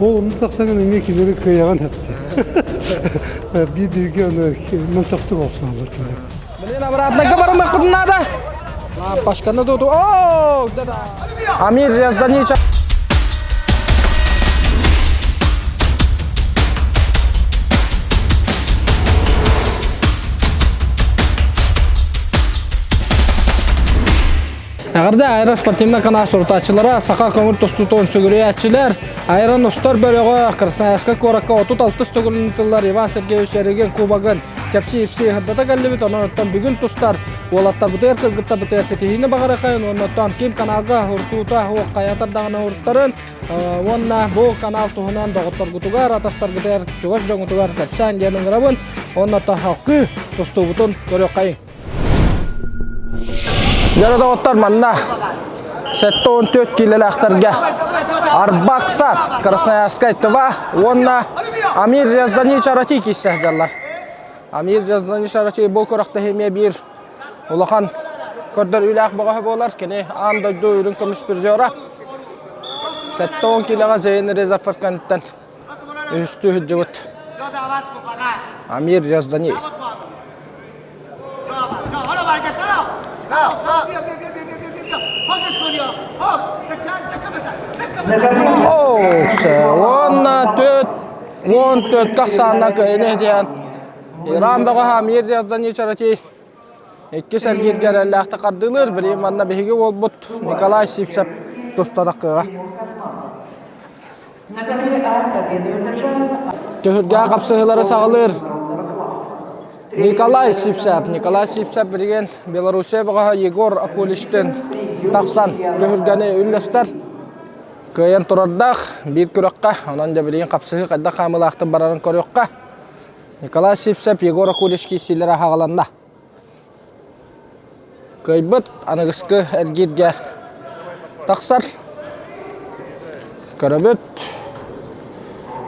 Ол онно тахсаҥын эмиэ кинилэри кыайаҕын эптэ. Биир-бииргэ аны мөлтөхтүк охсуһаллар кинилэр. Блин, обратно барымахпытын надо. Лампашканы туту. О, Амир Язданича. Эҕэрдэ Айра спортивнай канал сурутааччылара, саха көҥүл тустуутун сүгүрүйээччилэр, Айран устар бөлөҕө Красноярскай куоракка 36 төгүлүн ыытыллар Иван Сергеевич Ярыгин кубогын кэпсии-ипсии ыһырдата кэллибит. Онон оттон бүгүн тустар уолаттарбытыгар, кыргыттарбытыгар ситиһиини баҕарыахайын уонна оттон ким каналга уртуута суох хайатар даҕаны уруттарын уонна бу канал туһунан доҕотторгутугар, атастаргытыгар, чугас дьоҥҥутугар кэпсээн диэн ыҥырабын. Уонна халкыы тустуубутун көрүөххэйиҥ. Дьэ, доҕоттор, манна 74 киилэлээхтэргэ Арбаксат, Красноярскай Тыва уонна Амир Рязданич Арати киирсэ сылдьаллар. Амир Рязданич Арати бу күрэхтэһии эмиэ биир улахан көрдөрүүлээх бөҕөһө буолар. Кини аан дойду үрүҥ көмүс призера. 70 киилэҕэ Зейн Резафарканттан үһүстүү сылдьыбыт Амир Рязданич. Уонна төрт уон төрт ахсаанна кыайыны диэн Иран бөҕөһө Амир Язданич Арати иккис эргииргэ эрэллээхтик хардыылыыр. Билигин манна биһиги уолбут Николай Сивцев тустадаккыга. Түһүлгэ хапсыһыылары саҕалыыр Николай Сивцев. Николай Сивцев билигин Белоруссия бөҕөһө Егор Акулиштын тахсан түһүлгэни үллэстэр. Кыайан турардаах биир күрэххэ, онон дьэ билигин хапсыһыы хайдах хаамыылаахтык барарын көрүөххэ. Николай Сивцев, Егор Акулиш киирсиилэрэ аһаҕаланна. Кыайбыт аныгыскы эргииргэ тахсар. Көрөбүт,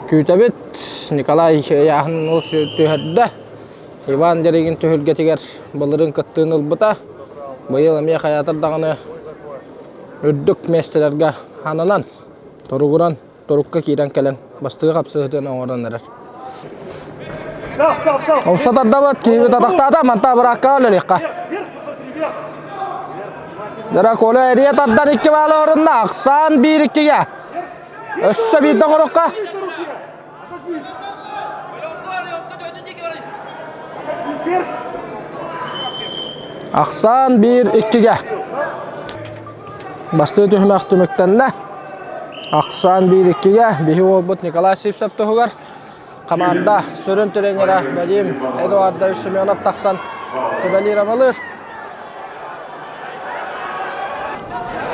күүтэбит. Николай ыйааһын олус түһэрдэ. Иван Дерегин түһүлгэтигэр былырыын кыттыыны ылбыта. Быйыл эмиэ хайаатар даҕаны үрдүк миэстэлэргэ ананан, туругуран турукка киирэн кэлэн бастакы хапсыһыытын оҥорон эрэр. Умса тардабыт, киһибит атахтаата, манта быраакка өлөрүөххэ. Дара Коля эрийэ тардан икки баалы орунна, ахсаан биир иккигэ. Өссө биирдэ оҥорукка. Ахсаан биир иккигэ. Бастыы түһүмэх түмүктэннэ. Ахсаан биир иккигэ биһи уолбут Николай Сивцев туһугар команда сүрүн тренера Вадим Эдуардович Семенов тахсан сүбэлиир амалыыр.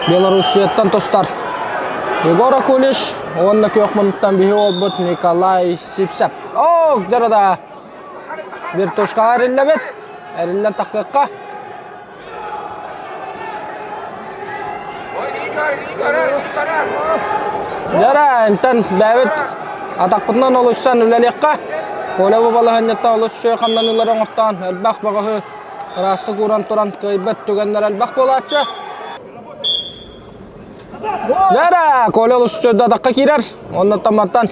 Белоруссияттан тустар Егор Акулиш уонна күөх муннуктан биһи уолбут Николай Сивцев. О, да Вертушкаҕа эриллэбит. Эриллэн таххыахха. Дьара, интэн бэйэбит атахпытынан олуйсан үлэлиэххэ. Коля бу балаһыанньаттан олус үчүгэй хамнаныылары оҥортоон, элбэх бөҕөһү ыраастык ууран туран кыайбыт түгэннэр элбэх буолааччы. Дьара, Коля олус үчүгэй атахха киирэр. Оннуттан мантан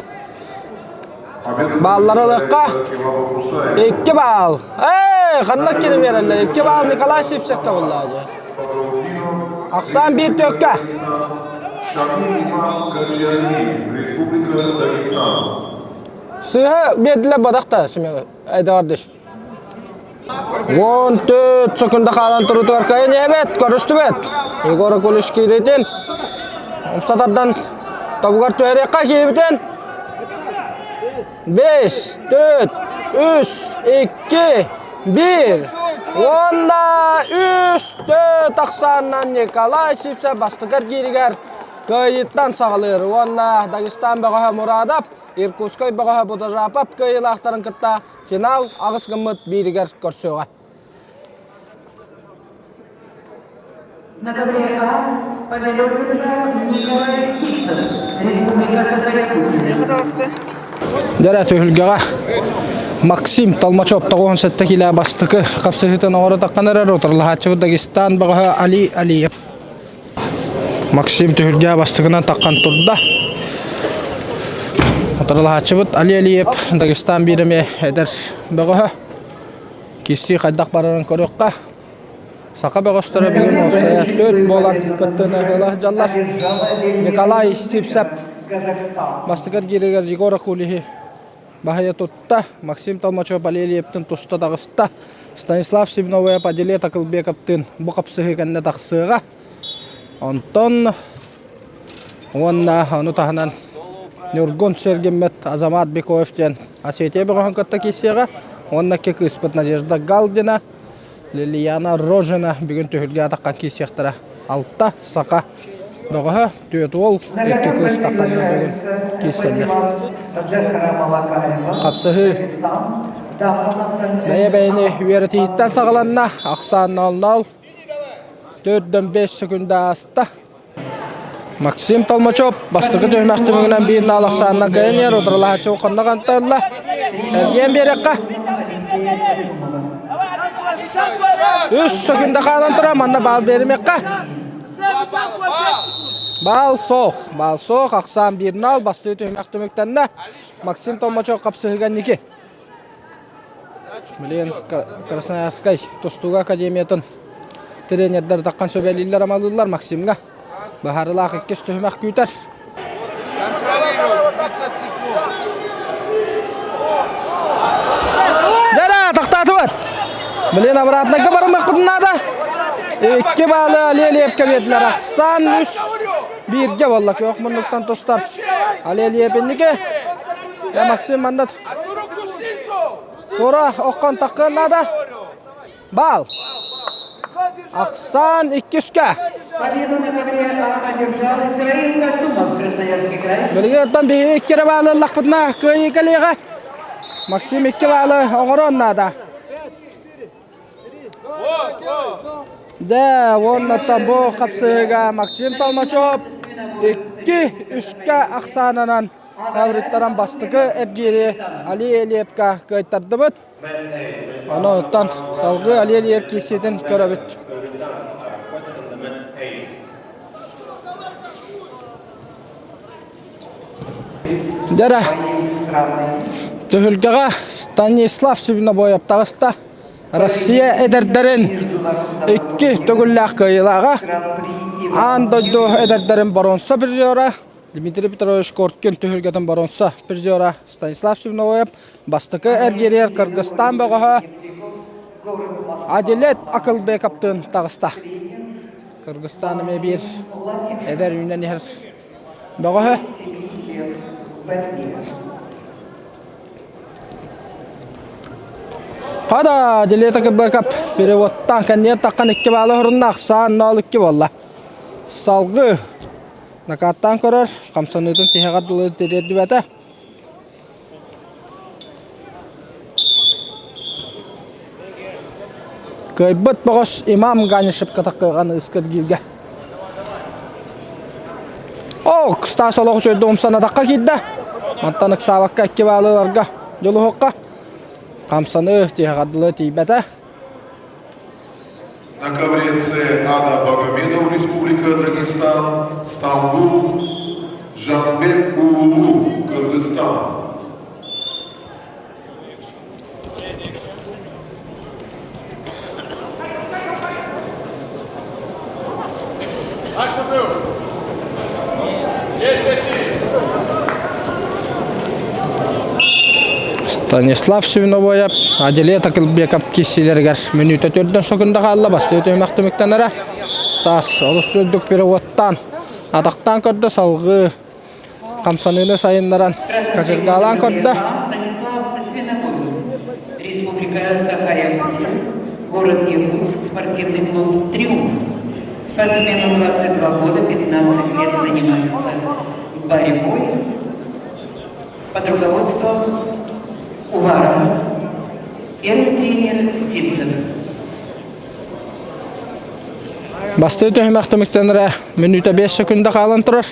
Бааллары ылыахха. Икки баал. Эй, ханна кини биэрэллэр? Икки баал Николай Сивцевкэ булла дии. Ахсаан биир төккө. Сыыһа биэрдилэр бадах да Семен Эдуардович. 14 секунда хаалан турутугар кыайан эбет, көрүстүбэт. Егор Акулич кииритин. Умсатардан тобугар түһэриэххэ киирбитин. 5, 4, 3, 2, 1. Уонна 3, 4 ахсаанынан Николай Сивцев бастакы эргииригэр кыайыыттан саҕалыыр. Уонна Дагестан бөҕөһө Мурадов, Иркутскай бөҕөһө Будажапов кыайыылаахтарын кытта Финал аҕыс гыммыт бииригэр көрсүөҕэ. На ковре А победу одержал Николай Сивцев, Республика Саха-Якутия. Дьэрэ түһүлгэҕэ Максим Толмачев 97 килэ бастакы хапсыһыытын оҥоро таххан эрэр утарылаһааччыбыт Дагестан бөҕөһө Али Алиев. Максим түһүлгэ бастакынан таххан турда. Утарылаһааччыбыт Али Алиев Дагестан биир эмиэ эдэр бөҕөһө. Киирсии хайдах барарын көрүөххэ. Саха бөҕөстөрө бүгүн уопсайа төрт буолан кыттыыны ыла сылдьаллар. Николай Сивцев бастакы эргииригэр Егор Акулиһы баһыйа тутта. Максим Толмачев Алиевтын туста таҕыста. Станислав Сибновоев Аделет Акылбековтыын бу хапсыһыы кэннэ тахсыаҕа. Онтон уонна ону таһынан Ньургун Сергиммет Азамат Бекоев диэн Осетия бөҕөһүн кытта киирсиэҕэ. Уонна икки кыыспыт Надежда Галдина, Лилияна Рожина бүгүн түһүлгэ атаххан киирсиэхтэрэ. Алта саха бөҕөһө, түөрт уол, икки кыыс таххан бүгүн киирсэллэр. Хапсыһыы бэйэ-бэйэни үөрэтииттэн саҕаланна. Ахсаан 0-0. 4-5 секунда ааста. Максим Толмачев бастакы түһүмэх түмүгүнэн биир наал ахсаанынан кыайан иһэр утарылаһааччы хонно ханталла. Эргийэн биэрэххэ. Үс секунда хаалан турар, манна баал биэримиэххэ. Баал суох, баал суох, ахсаан биир наал, бастакы түһүмэх түмүктэннэ. Максим Толмачев хапсыһыыга инники. Билигин Красноярскай тустууга академиятын тренердэр таххан сөбэлииллэр амалыыллар Максимҥа. Быһаарыылаах иккис түһүмэх күүтэр. Дара, тохтоотубут. Блин, обратно барыммаппытын наада. Икки баалы Алиевка биэрдилэр. Ахсан үс бииргэ буолла. Күөх муннуктан тустар. Алиев инники. Максим манна Тура оххон таххыан наада. Бал. Ахсан иккискэ. Победу на ковре одержал Исраил Касумов, Красноярский край. Билигин оттон биһиги икки эрэ баалы ыллахпытына кыайыы кэлиэҕэ. Максим икки баалы оҥоруон наада. Дэ, уонна бу хапсыһыыга Максим Толмачев икки үскэ ахсаанынан Авриттаран бастакы эргиири Али Элиевка кыайтардыбыт. Онон оттон салгыы Али Элиев киирсиитин көрөбүт. Дьэрэ, түһүлгэҕэ Станислав Свинобоев таҕыста. Россия эдэрдэрин икки төгүллээх кыайыылааҕа, аан дойду эдэрдэрин боруонса призера Дмитрий Петрович Коркин түһүлгэтин боруонса призера Станислав Свиновоев бастакы эргииригэр Кыргызстан бөҕөһө Адилет Акылбековтыын таҕыста. Кыргызстан эмиэ биир эдэр үүнэн иһэр бөҕөһө. Хада Адилет Акылбеков переводтаан кэнниэр таххан икки баалы хорунна ахсаан 0-2 буолла. Салгыы Накааттаан көрөр, хамсаныытын тиһэҕэр дылы тириэрдибэтэ. Кыайбыт бөҕөс Имам Ганишевка таккыган ыскыргииргэ. Ок, Стас олох үчүгэйдик умсанатахха киирдэ. Мантан ыксаабакка икки баалы ыларга дьулуһуохха. Хамсаныы тиһэҕэр дылы тиийбэтэ. На ковре С Ада Багомедов, Республика Дагестан, Стамбул, Жанбек Уулу, Кыргызстан. Станислав Свиновоев Аделета Кылбеков киссилэригэр мүнүүтэ төрдөн секунда хаалла бастыы түһүмэх түмүктэнэрэ Стас олус үрдүк переводтаан атахтаан көрдө салгыы хамсаныыны сайыннаран качыргаалаан көрдө Станислав Свинобоев, Республика Саха-Якутия, город Якутск, спортивный клуб «Триумф». Спортсмену 22 года, 15 лет занимается борьбой под руководством Уварова. Первый тренер Сивцев. Бастыы түһүмэх түмүктэнэрэ мүнүүтэ 5 секунда хаалан турар.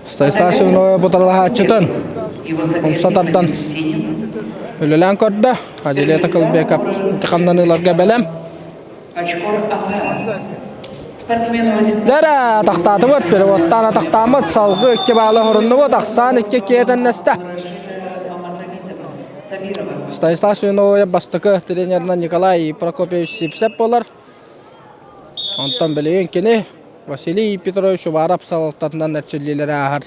Станислав Семенович бутаралаһааччытын умса тардан үлэлээн көрдө. Аделета Кылбеков хамнаныыларга бэлэм. Очкор АП. Спортсмену 18 Дэрэ атахтаатыбыт, переводтаан атахтааммыт, салгыы икки баалы хоруннубут, ахсаан икки киэтэннэстэ. Станислав Свиновой бастакы тренеринэн Николай Прокопьевич Сипсеп буолар. Онтон билигин кини Василий Петрович Уваров салалтатынан эрчиллиилэри ааһар.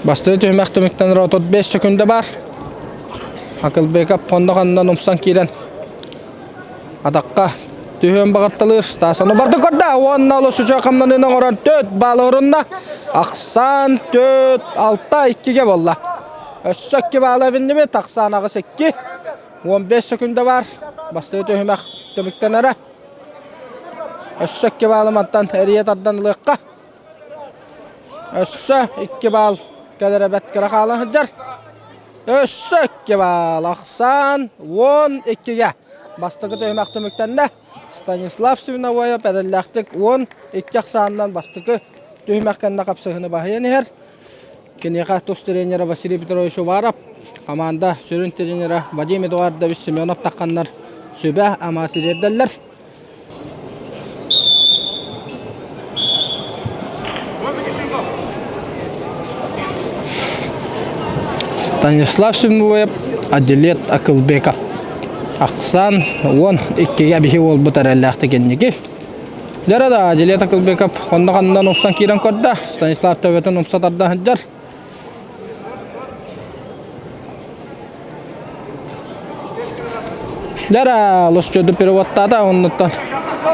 Бастакы түһүмэх түмүктэнэр 35 сөкүндэ баар. Акылбеков хонно-ханнан умсан киирэн атахха түһүөн баҕарталыыр. Стас ону барды көрдө уонна олус үчүгэй хамнаныыны оҥорон 4 баал орунна. Ахсаан 4-6 2-ге буолла. Өссө 2 баалы эбиннибит. Ахсаан 8-2. 15 сөкүндэ баар. Бастакы түһүмэх түмүктэнэрэ. Өссө 2 баалы мантан эрийэ тардан ылыахха. Өссө 2 баал кэлэрэ бэрт кыра хаалан сылдьар. Өссө 2 баал ахсаан 12-ге. Бастакы түһүмэх түмүктэннэ. Станислав Свиновоев эрэллээхтик 12 ахсаанынан бастакы түһүмэх кэннэ хапсыһыны баһыйан иһэр. Киниэхэ тус тренерэ Василий Петрович Уваров, команда сүрүн тренерэ Вадим Эдуардович Семенов тахханнар сүбэ-ама тириэрдэллэр. Станислав Симвоев, Адилет Акылбеков. Ахсан 12-ге биһи уолбут эрэллээхтик инники. Дьара да Адилет Акылбеков онно ханнан умсан киирэн көрдө. Станислав төбөтүн умса тарда сылдьар. Дьара лосчуду переводтаата оннуттан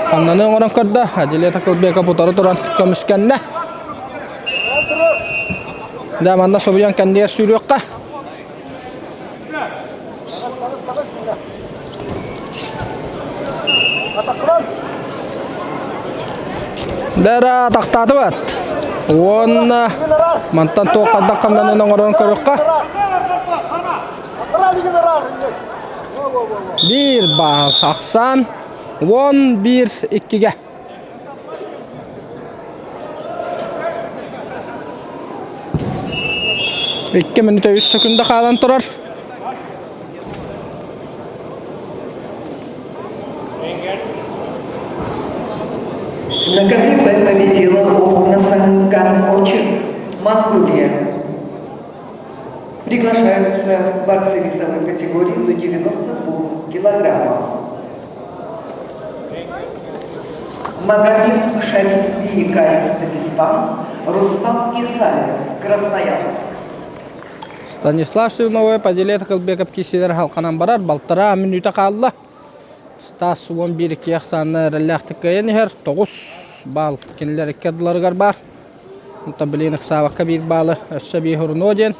ханнаны оҥорон көрдө. Адилет Акылбеков утары туран көмүскэннэ. Да манна собуйан кэннигэр сүүрүөххэ. Дара тахтаатыбат. Уонна мантан туох хайдах хамнанан оҥорон көрүөххэ. Биир баал ахсаан 11-2-ге. Икки мүнүүтэ үс сөкүндэ хаалан турар. На ковре победила Окна Санган Очин, Монголия. Приглашаются борцы весовой категории до 92 килограммов. Магомед Шариф Биикаев, Дагестан, Рустам Исаев, Красноярск. Станислав Сивновой Падилет Кылбеков киисилэр халқанан барар балтараа мүнүүтэ хаалла. Стас 11 икки ахсаанна эрэллээхтик кыайан иһэр. 9 баал кинилэр икки ардыларыгар баар. Онтон билигин ыксаабакка биир баалы өссө биир уруnuо диэн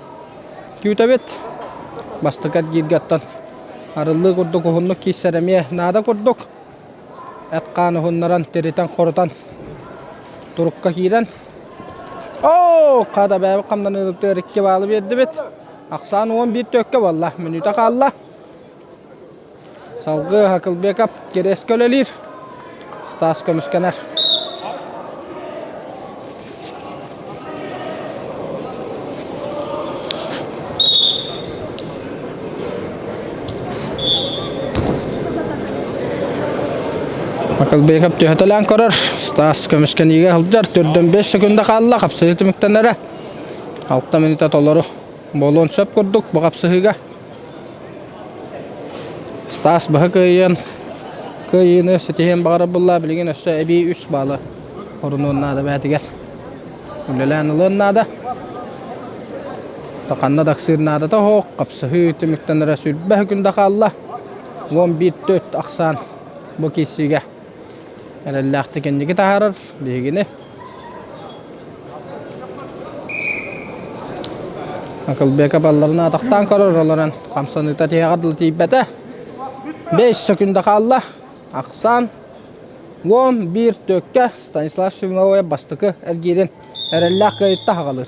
күүтэбит. Бастакы эргииргэ оттон арыллыы курдук уһуннук киирсэр эмиэ наада курдук. Эт-хаан уһуннаран, тиритэн-хорутан турукка киирэн Оо, хата бэйэбит хамнаныыбытыгар икки баалы биэрдибит. Ахсаан 11 төккө буолла. Мүнүүтэ хаалла. Салгыы Хакылбеков кириэскэ үлэлиир. Стас көмүскэнэр. Акылбеков түһэтэлээн көрөр. Стас көмүскэниигэ сылдьар. Төрдөн 5 секунда хаалла. Хапсыһыы түмүктэнэрэ. 6 минута толору буолуон сөп курдук бу хапсыһыыга. Стас быһа кыайыан кыайыыны ситиһиэн баҕарар буолла. Билигин өссө эбии үс баалы орунуон наада бээтигэр. Үлэлээн ылыан наада. Ханна да аксыыр наадата суох. Хапсыһыы түмүктэнэрэ сүүрбэ күндэ хаалла. 11-4 ахсаан бу киирсиигэ эрэллээхтик инники таһаарар биһигини. Акылбека балларын атахтаан көрөр олорон хамсаныыта тиһэҕэр дылы тиийбэтэ. 5 сөкүндэ хаалла. Ахсаан 11 төккө Станислав Семеновой бастакы эргиирин эрэллээх кыайытта хаҕалыыр.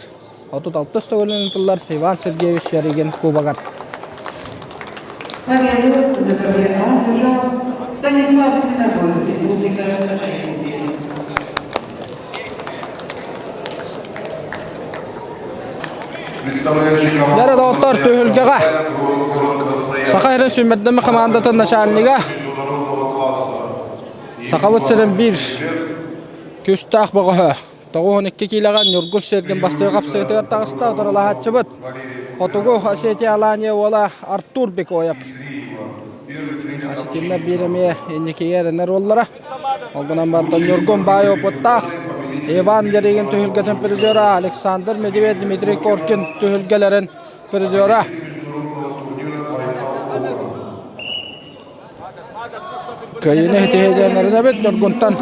36 төгүлүн ыытыллар Иван Сергеевич Ярыгин кубогар. Победу на ковре одержал Станислав Свиногоров, Республика Саха-Якутия. Представляющий команду Дьэ, доҕоттор, түһүлгэҕэ город Красноярск. Саха сирин сүүмэрдэммит хамаандатын начальнига Международного класса. Сахабыт сирин биир күүстээх бөҕөһө 92 киилэҕэ Ньургун Сергин бастыҥ хапсыытыгар таҕыста утарылаһааччыбыт Хотугу Осетия Алания уола Артур Бекоев. Осетиннар биир эмиэ инникигэ эрэнэр уоллара. Ол гынан баран Ньургун баай опыттаах Иван Ярыгин түһүлгэтин призера Александр Медведь Дмитрий Коркин түһүлгэлэрин призера. Кыайыыны ситиһиилэринэн эбит Ньургунтан.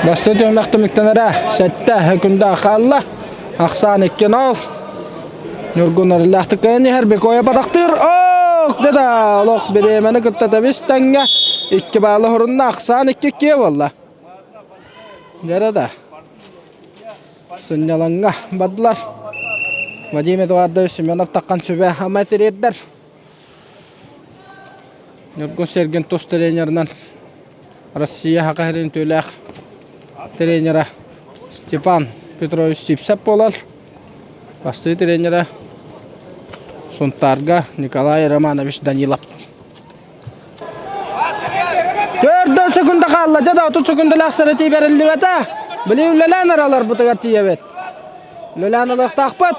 Бастыы түһүмэх түмүктэнэрэ сэттэ күндэ хаалла. Ахсаан 2-0. Ньургун эрэллээхтик кыайан иһэр. Бекоя батахтыыр. Ок! Дьэ да, олох бириэмэни кытта тэбис тэҥҥэ. Икки баалы хорунна. Ахсаан 2-2 буолла. Дьэрэ да. Сынньалаҥҥа бардылар. Вадим Эдуардович Семенов таххан сүбэ ама тириэрдэр. Ньургун Сергин тус тренеринэн Россия Саха сирин үтүөлээх тренера Степан Петрович Сипсеп буолар. Бастыы тренера Сунтаарга Николай Романович Данилов. Төрдөн секунда хаалла. Дьэ да 30 секундалаах сэрэтии бэриллибэтэ. Били үлэлээн араларбытыгар тиийэбит. Үлэлээн ылыахтаахпыт.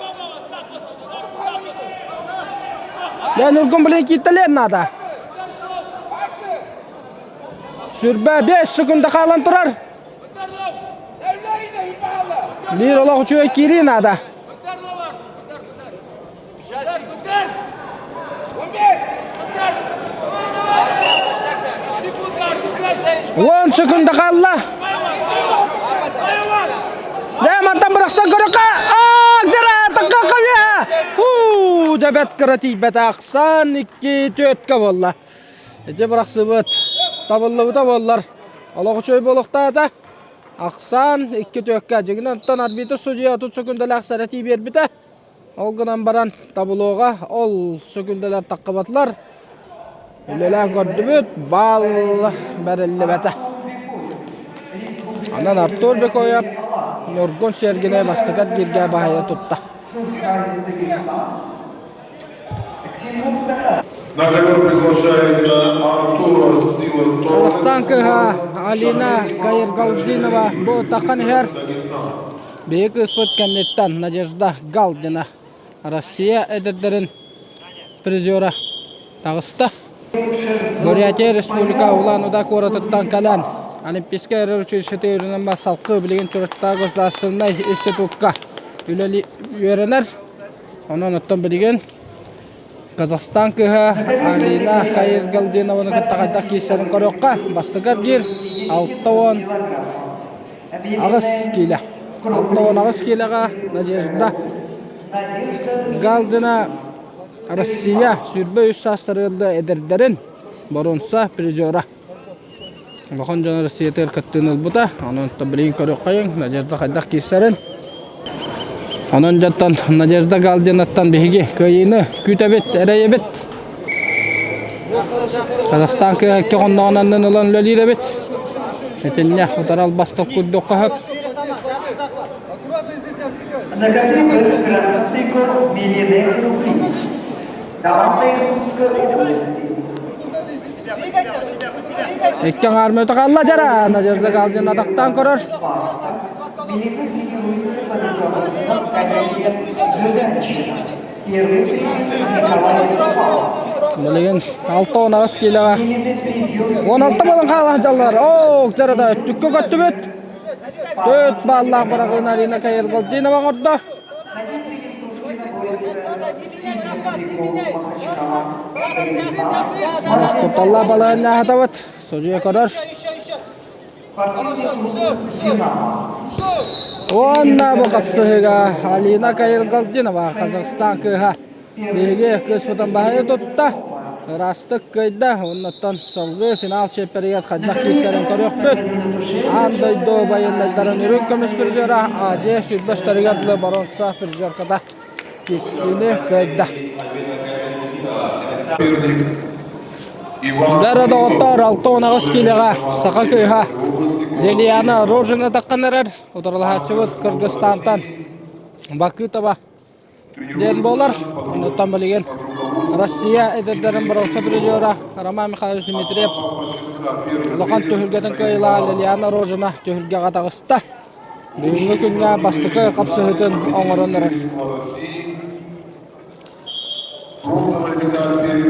Лен Ургун блин кииттэлиэн наада. Сүрбэ 5 секунда хаалан турар. Биир олох үчүгэй киирии наада. Уон секунда хаалла. Дэ мантан бырахсан көрөккө. Аа, дера такка кавия. Хуу, дебет кыра тиийбэтэ ахсан икки түөткэ буолла. Ити бырахсыбыт табыллыбыта буоллар. Олох үчүгэй буолуохтаата. Ахсан икки түөккэ. Дьигинэн оттон арбитр судьуйа 30 секундалаах сэрэтии биэрбитэ. Ол гынан баран таблоҕа ол сөкүндэлэр таххыбатылар. Үлэлээн көрдүбүт, баал бэриллибэтэ. Онон Артур Бекоев Ньургун Сергинэ бастакы эргииргэ баһыйа тутта. На ковер приглашается Артура Сила Торрес. Казахстан кыыһа Алина Каиргалдинова бу таххан иһэр. Биһиги кыыспыт кэнниттэн Надежда Галдина Россия эдэрдэрин призера таҕыста. Бурятия Республика Улан-Удэ куоратыттан кэлэн Олимпийскай эрэр училищеты үрүнэн салгыы билигин Чурапчытааҕы государственнай институкка үлэли үөрэнэр. Онон оттон билигин Казахстан кыыһа Алина Каиргалдинованы кытта хайдах киирсэрин көрүөххэ. Бастакы эргиир 60 Аҕыс киилэ. 68 киилэҕэ Надежда Галдина Россия 23 саастарыгар эдэрдэрин боруонса призера. Улахан дьон Россиятыгар кыттыыны ылбыта. Онон билигин көрүөххэйиҥ Надежда хайдах киирсэрин. Онон дьонтон Надежда Галдинаттан биһиги кыайыыны күүтэбит, эрэйэбит. Казахстан кыһакка хонноҕунан ылан үлэлиир эбит. Итиннэ утары албастар курдукка сөп. На ковре красный кот Милене Крупин. Команда Иркутской области. Икки аҥаар мүнүүтэ хаалла дьара. Надежда Галдин атахтаан көрөр. Милена тренируется под руководством Калерия Джиганчина. Первый тренер Николай Сапалов. Билигин 6-18 киилэҕэ 16 балын хаалан дьаллар. Оо, дьарада өттүккэ көттүбүт. Төрт баллаах бырагын Арина Каиргалдинова оҥордо. Куталла балаһынна хатабыт. Судьуйа көрөр. Уонна бу хапсыһыыга Алина Каиргалдинова Казахстан кыыһа биһиги кыыспытын баһыйа тутта. Ыраастык кыайда. Оннуттан салгыы финал чиэппэригэр хайдах киирсэрин көрүөхпүт. Аан дойду байыллайдарын үрүҥ көмүс призера Азия сүүрбэстэригэр дылы боруонса призерката киирсиини кыайда. Соперник. Дара доҕоттоор 68 киилэҕэ саха кыыһа Лилиана Рожина таххан эрэр. Утарылаһааччыбыт Кыргызстантан Бакытова диэн буолар. Оннуттан билигин Россия эдэрдэрин боруобса призера Роман Михайлович Дмитриев улахан түһүлгэтин кыайыылаах Лилиана Рожина түһүлгэҕэ таҕыста. Бүгүҥҥү күҥҥэ бастакы хапсыһыытын оҥорон эрэр.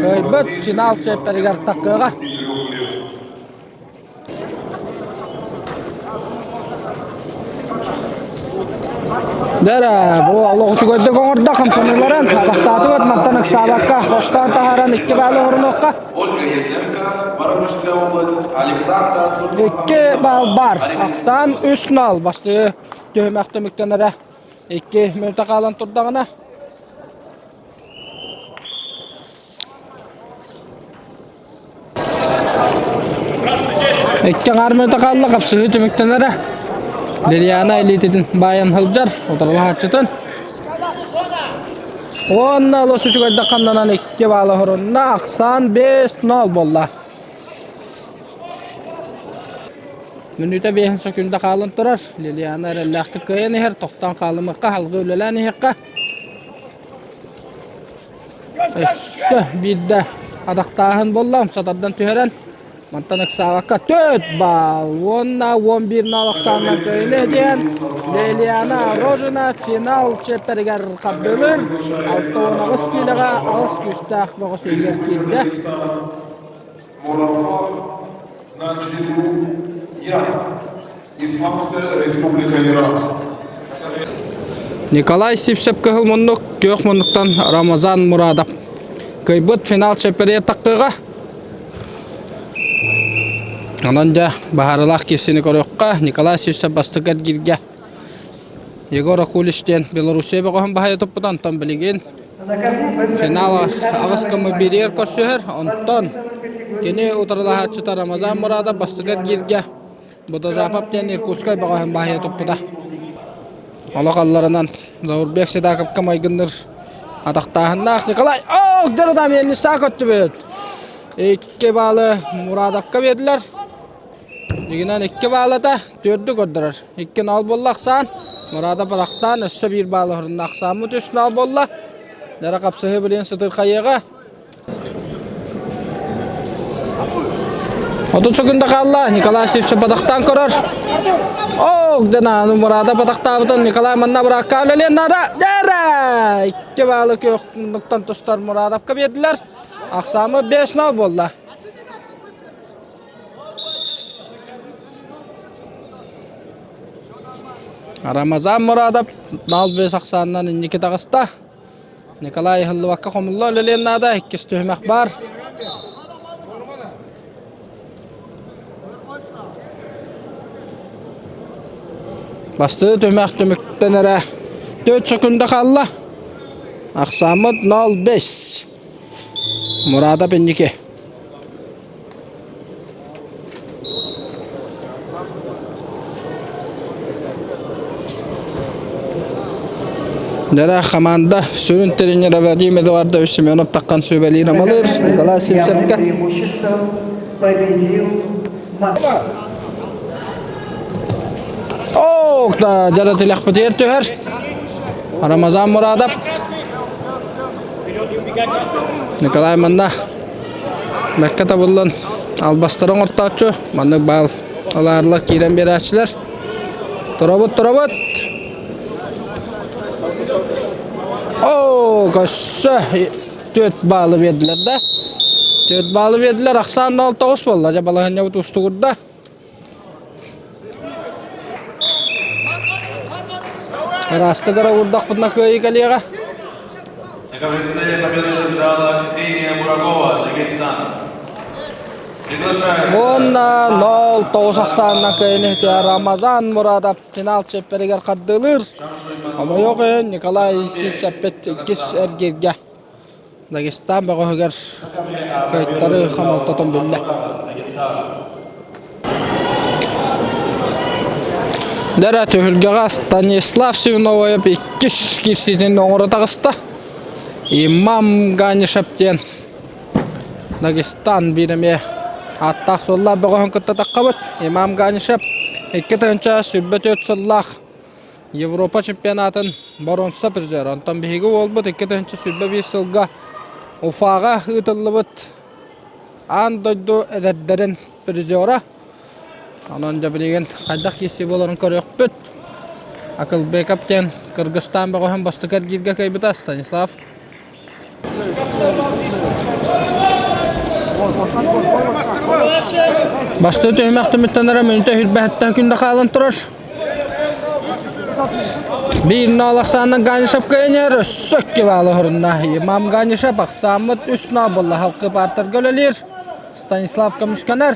Кыайбыт финал чиэппэригэр таккыаҕа. Дэрэ, бу олох үчүгэйдик оҥордо хамсаныыларын атахтаатыбыт мантан ыксаабакка хостоон таһааран икки баалы оһорунуохха. Икки баал бар. Ахсаан үс нал бастыы түһүмэх түмүктэнэрэ. Икки мүнүүтэ хаалан турдаҕына Икки аҥаар мүнүүтэ хаалла, хапсыһыы түмүктэнэрэ. Лилиана илиитин баайан сылдьар, утарылаһааччытын. Уонна олус үчүгэйдик хамнанан икки баала хорунна, ахсаан 5-0 буолла. Мүнүүтэ биэһин сөкүүндэ хаалан турар. Лилиана эрэллээхтик кыайан иһэр, тохтоон хаалымыахха, салгыы үлэлээн иһиэххэ. Өссө биирдэ атахтааһын буолла, умсатардан түһэрэн, мантан ыксаабакка төрт баал уонна 11 нал ахсаанынан көйүнэ диэн Лилиана Рожина финал чиэппэригэр хардыылыыр. 68 киилэҕэ аҕыс күүстээх бөҕөс иһигэр киирдэ. Мурафах Наджибу-Я, Исламская Республика Иран. Николай Сивцев кыһыл муннук, күөх муннуктан Рамазан Мурадов. Кыйбыт финал чэппэрийэ таххыга. Онон дьэ баһаарылаах киирсини көрүөххэ. Николай Сивцев бастакы эргииргэ Егор Акулич диэн Белоруссия бөҕөһүн баһыйа туппута. Онтон билигин Финал аҕыс гыммыт бииригэр көрсүһэр. Онтон кини утарылаһааччыта Рамазан Мурадов бастакы эргииргэ Будазапов диэн Иркутскай бөҕөһүн баһыйа туппута. Олох алларынан Заурбек Седаковка майгынныр атахтааһыннаах Николай Ок Деродам көттүбүт. Икки баалы Мурадовка биэрдилэр. Дьигинэн икки баалата түөрдү көрдөрөр. Икки нал буолла ахсаан. Мурада барахтаан өссө биир баалы хорунна ахсааммыт үс нал буолла. Дара хапсыһыы билин сытырхайыаҕа. 30 секунда хаалла. Николай Сивцев батахтаан көрөр. Ок, дана Мурада батахтаабытын Николай манна быракка үлэлиэн наада. Дэрэ! Икки баалы күөх муннуктан тустар Мурадовка биэрдилэр. Ахсаамы 5 нал буолла. Рамазан Мурадов нал бес ахсаанынан инники таҕыста. Николай ыһыллыбакка хомулла үлэлиэн наада, иккис түһүмэх баар. Бастыы түһүмэх түмүктэн эрэ 4 секунда хаалла. Ахсааммыт 0-5. Мурадов инники. Дара хамаанда сүрүн тренера Владимир Эдуардович Семенов таххан сүбэлиир амалыыр Николай Сивцевка. Ох, да, дьара тилэхпитигэр түһэр. Рамазан Мурадов. Николай манна Бэккэ табыллан албастары оҥортооччу, маннык баал алаарылар киирэн биэрээччилэр. Туробут, туробут! Оо, көссө түөрт баалы биэрдилэр да. Түөрт баалы биэрдилэр, ахсаан 09 буолла. Дьэ балаһыанньабыт устугурда. Ыраастык эрэ уурдахпытына кыайыы кэлиэҕэ. Уонна 0-9 ахсаанынан кыайыыны иһитэ Рамазан Мурадов финал чиэппэригэр хардыылыыр. Хомойуох иһин Николай Сивцев иккис эргииргэ Дагестан бөҕөһүгэр кыайтарыы хомолтотун биллэ. Дэрэ түһүлгэҕэ Станислав Свиновоев иккис киирсиитин оҥоро таҕыста. Имам Ганишев диэн. Дагестан биир эмиэ ааттаах суоллаах бөҕөһүн кытта таххабыт. Имам Ганишев 2024 сыллаах Европа чемпионатын боруонса призера. Онтон биһиги уолбут 2021 сылга Уфаҕа ыытыллыбыт аан дойду эдэрдэрин призера. Онон дьэ билигин хайдах киирсии буоларын көрүөхпүт. Акылбеков диэн Кыргызстан бөҕөһүн бастакы эргииргэ кыайбыта Станислав. Бастыы түһүмэх түмүктэнэрэ мүнүүтэ хүрбэһиттэн күндэ хаалан турар. Биир ноол ахсаанынан Ганишев кыайынар, өссө икки баалы оһорунна. Имам Ганишев ахсааммыт үс ноо буолла. Халқы паартарга үлэлиир. Станислав көмүскэнэр.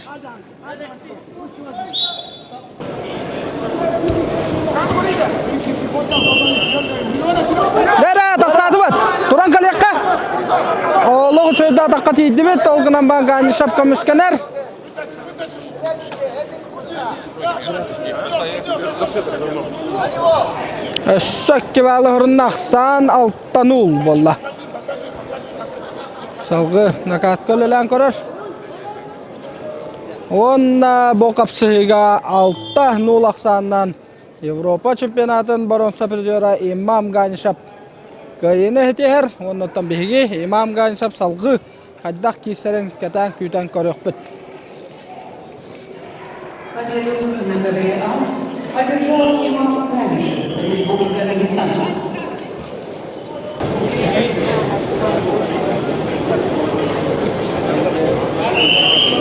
Дэрэ, тахтаатыбыт. Туран кэлиэххэ. Олох үчүгэй атахха тиийдибит. Ол гынан баран Ганишев көмүскэнэр. Өссө икки баалы хорунна ахсаан алтан уул буолла. Салгыы накатка үлэлээн көрөр. Уонна бу хапсыһыыга 6-0 ахсаанынан Европа чемпионатын боруонса призера Имам Ганишев кыайыыны иһитиһэр. Уонна биһиги Имам Ганишев салгыы хайдах киирсэрин кэтээн күүтэн көрүөхпүт. Победу на ковре А одержал Имам Ганишев, Республика Дагестан.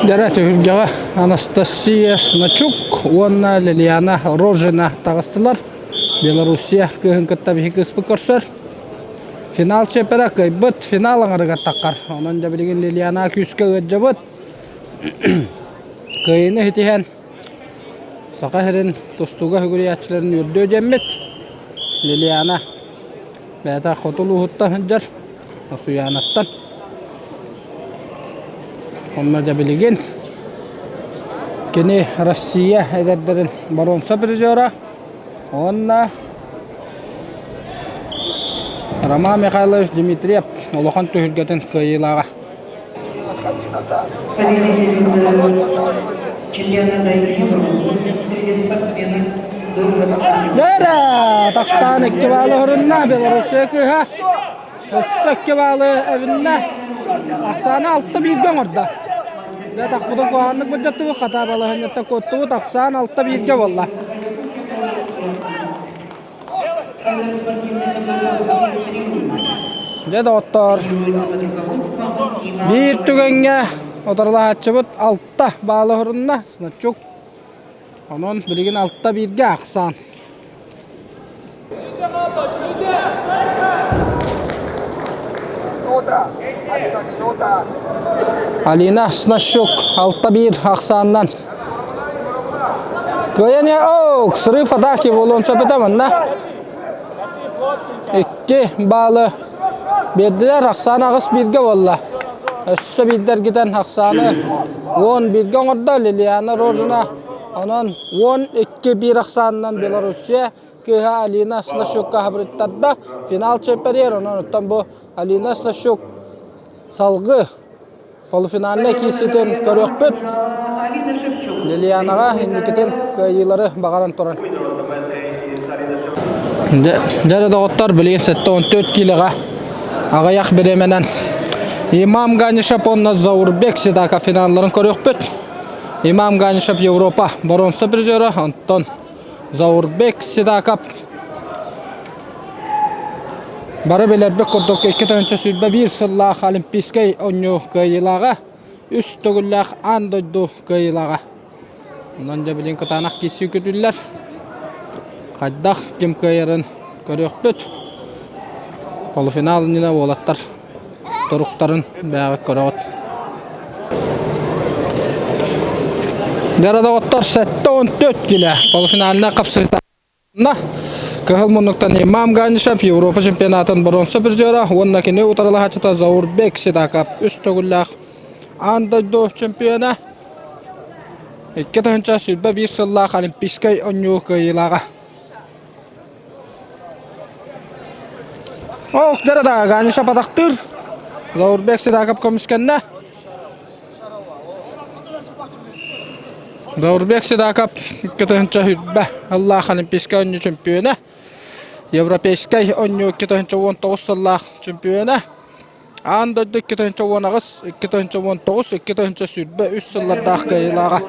Дьэрэ түһүлгэҕэ Анастасия Смачук уонна Лилиана Рожина таҕыстылар. Белоруссия кыыһын кытта биһи кыыспыт көрсөр. Финал чиэппэрэ кыайбыт, финал аҥарыгар таххар. Онон дьэ билигин Лилиана күүскэ ыалдьабыт. Кыайыыны ситиһэн Саха сирин тустууга сүгүрүйээччилэрин үөрдүө диэммит. Лилиана бэйэтэ хоту улууһуттан сылдьар, Осуйаанаттан. Онно дьэ билигин кини Россия эдэрдэрин боруонса призера уонна Роман Михайлович Дмитриев улахан түһүлгэтин кыайыылааҕа. Победительница чемпионата Европы среди спортсменов до 20 Дэрэ! Тахтаан икки баалы хорунна Белоруссия кыыһа. Өссө икки баалы эбиннэ. Ахсаана алта бииргэ оҥордо. Дьэ тахпытын куһаҕаннык былдьаттыбыт, хата балаһыанньаттан куоттубут, ахсаан алта бииргэ буолла. Дьэ доҕоттоор, биир түгэҥҥэ утарылаһааччыбыт алта баалы оһорунна, Сначук. Онон билигин алта бииргэ ахсаан. Алина Снащук алта биир ахсаанынан Кыайан оок, срыв атаки буолуон сөп этэ манна. Икки баалы биэрдилэр, ахсаан аҕыс бииргэ буолла. Өссө биирдэргитэн ахсааны уон бииргэ оҥордо Лилиана Рожина. Онон уон икки биир ахсаанынан Белоруссия кыыһа Алина Снащукка хабырыттарда. Финал чемпионер, онон оттон бу Алина Снащук салгыы Полуфинальнай киирсиитин көрүөхпүт. Лилианаҕа инникитин кыайыылары баҕаран туран. Дьэ доҕоттор, билигин 74 киилэҕэ аҕыйах бириэмэнэн Имам Ганишев уонна Заурбек Седака финалларын көрүөхпүт. Имам Ганишев Европа боруонса призера, онтон Заурбек Седакап Бары билэрбит курдук 2021 сыллаах Олимпийскай оонньуу кыайыылааҕа, үс төгүллээх аан дойду кыайыылааҕа. Онон дьэ билигин кытаанах киирсии күтүллэр. Хайдах ким кыайарын көрүөхпүт. Полуфинал иннинэ уолаттар туруктарын бэйэҕит көрөҕүт. Дьэ доҕоттор 74 килэ полуфинальнай хапсыһыыта Кыһыл муннуктан Имам Ганишев Европа чемпионатын боруонса призера уонна кини утарылаһааччыта Заурбек Седакап үс төгүллээх аан дойду чемпиона 2021 сыллаах Олимпийскай оонньуу кыайыылааҕа. Ох, дьэ да Ганишев атахтыыр. Заурбек Седакап көмүскэннэ. Даурбек Седаков 2020 сыллаах Олимпийскай оонньуу чөмпүйүөнэ, Европейскай оонньуу 2019 сыллаах чөмпүйүөнэ, Аан дойду 2018, 2019, 2023 сыллардаах кыайыылааҕа.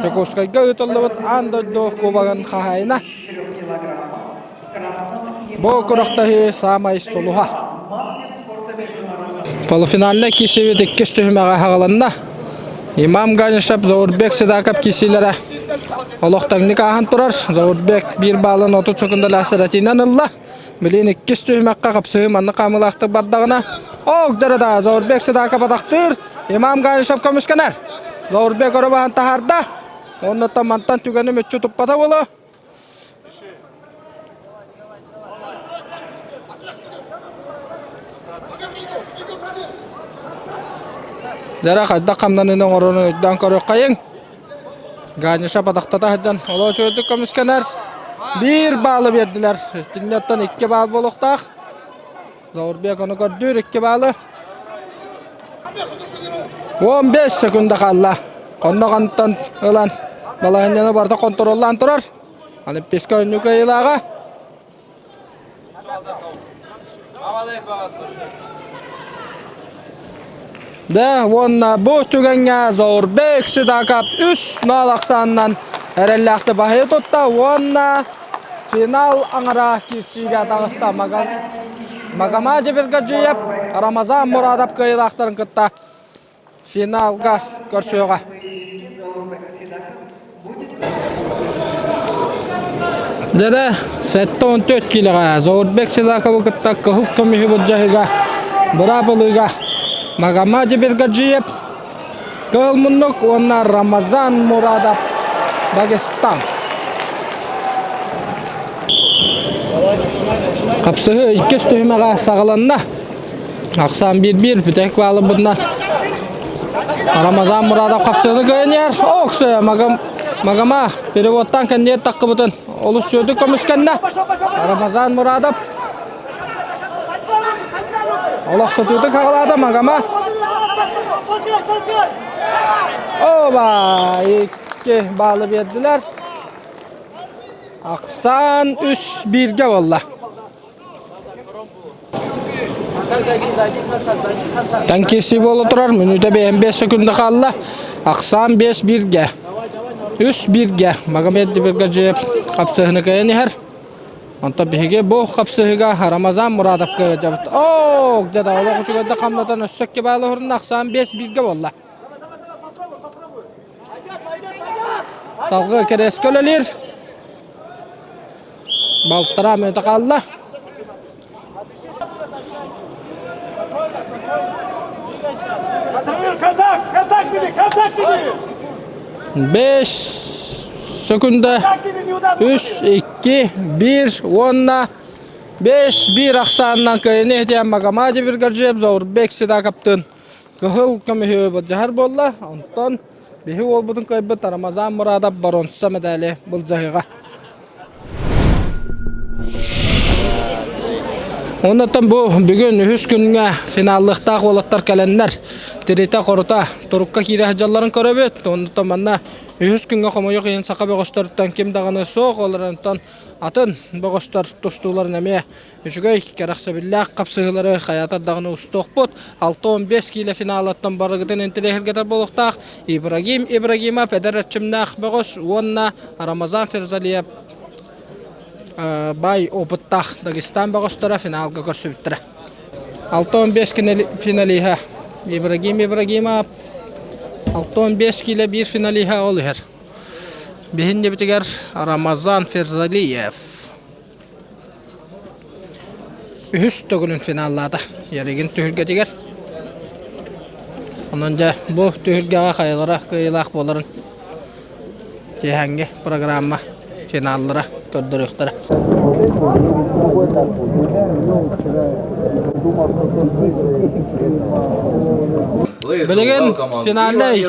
Дьокуускайга ыытыллыбыт аан дойду кубогын хаһаайына. Бу күрэхтэһии саамай сулуһа. Полуфинальнай киирсиибит иккис түһүмэҕэ аҕаланна. Имам Ганишев, Заурбек Седаков киирсиилэрэ олох тэҥник ааһан турар. Заурбек биир баалын 30 секундалаах сэдэтиинэн ылла. Билин иккис түһүмэххэ хапсыһыы маннык хаамыылаахтык бардаҕына, ок да Заурбек Седаков атахтыыр, Имам Ганишев көмүскэнэр. Заурбек өрө баһан таһаарда. Оннуттан мантан түгэни мүччү туппата буолуо. Дьэ хайдах хамнаныны оҥорорун өйдөөн көрүөххэйиҥ. Ганиша батахтата сылдьан олоо үчүгэйдик көмүскэнэр. Биир баалы биэрдилэр. Итиннэттэн икки баал буолуохтаах. Заурбек ону көрдүүр икки баалы. 15 секунда хаалла. Хонно хантан ылан балаһынньаны барыта контроллаан турар. Олимпийскай оонньуу кыайыылааҕа. Да, уонна бу түгэҥҥэ Заурбек Сидаков үс нал ахсаанынан эрэллээхтик баһыйа тутта уонна финал аҥара киирсиигэ таҕыста Магомад Биргаджиев Рамазан Мурадов кыайыылаахтарын кытта финалга көрсүөҕэ. Дэрэ 74 килоҕа Заурбек Силаковы кытта кыһыл көмүһү былдьаһыыга быраабылыыга Магомад Биргаджиев Кыһыл муннук уонна Рамазан Мурадов Дагестан. Хапсыһыы иккис түһүмэҕэ саҕаланна. Ахсаан биир-биир бүтэһик баалыбытына Рамазан Мурадов хапсыһыны кыайан Оксо Магам Магама переводтан кэнниэр таххыбытын олус сүөдүк көмүскэннэ. Рамазан Мурадов Олох сытыытык хаҕалаата Магама. Оба! Икки баалы биэрдилэр. Ахсаан үс бииргэ буолла. Танкиси буола турар. Мүнүүтэ 5 секунда хаалла. Ахсаан 5 бииргэ. Үс бииргэ. Магомед Дибиргаджиев хапсыһыны кыайан иһэр. Онтон биһиги бу хапсыһыыга Рамазан Мурадовка ыалдьабыт. Оо, где-то олох үчүгэйдик хамнатан өссө икки баалы уһурунна, ахсаан биэс бииргэ буолла. Салгыы кэрэскэ үлэлиир. Балтараа мүнүүтэ хаалла. Бес секунда. Үс, икки, биир уонна бес биир ахсаанынан кыайыны иһитиэн Магомади Биргаджиев Заурбек Седаковтыын кыһыл көмүһү былдьаһар буолла. Онтон биһи уолбутун кыайбыт Рамазан Мурадов боруонса медали былдьаһыыга. Оннуттан бу бүгүн үһүс күҥҥэ финаллыахтаах уолаттар кэлэннэр тиритэ-хорута турукка киирэ сылдьалларын көрөбүт. Оннуттан манна үһүс күҥҥэ хомойуох иһин саха бөҕөстөрүттэн ким даҕаны суох, олорунтан атын бөҕөстөр тустууларын эмиэ үчүгэй кэрэхсэбиллээх хапсыһыылары хайаатар даҕаны устуохпут. 65 киилэ финалыттан барыгытын интэриэһиргэтэр буолуохтаах Ибрагим Ибрагимов эдэр эрчимнээх бөҕөс уонна Рамазан Ферзалиев баай опыттаах Дагестан бөҕөстөрө финалга көрсүбүттэрэ. 65 финалиһа Ибрагим Ибрагимов 65 киилэ биир финалиһа ол иһэр. Биһиннибитигэр Рамазан Ферзалиев Үһүс төгүлүн финаллаата Ярыгин түһүлгэтигэр. Онон дьэ бу түһүлгэҕэ хайалара кыайыылаах буоларын киэһээҥҥи программа финаллара көрдөрүөхтэрэ. Билигин финальнай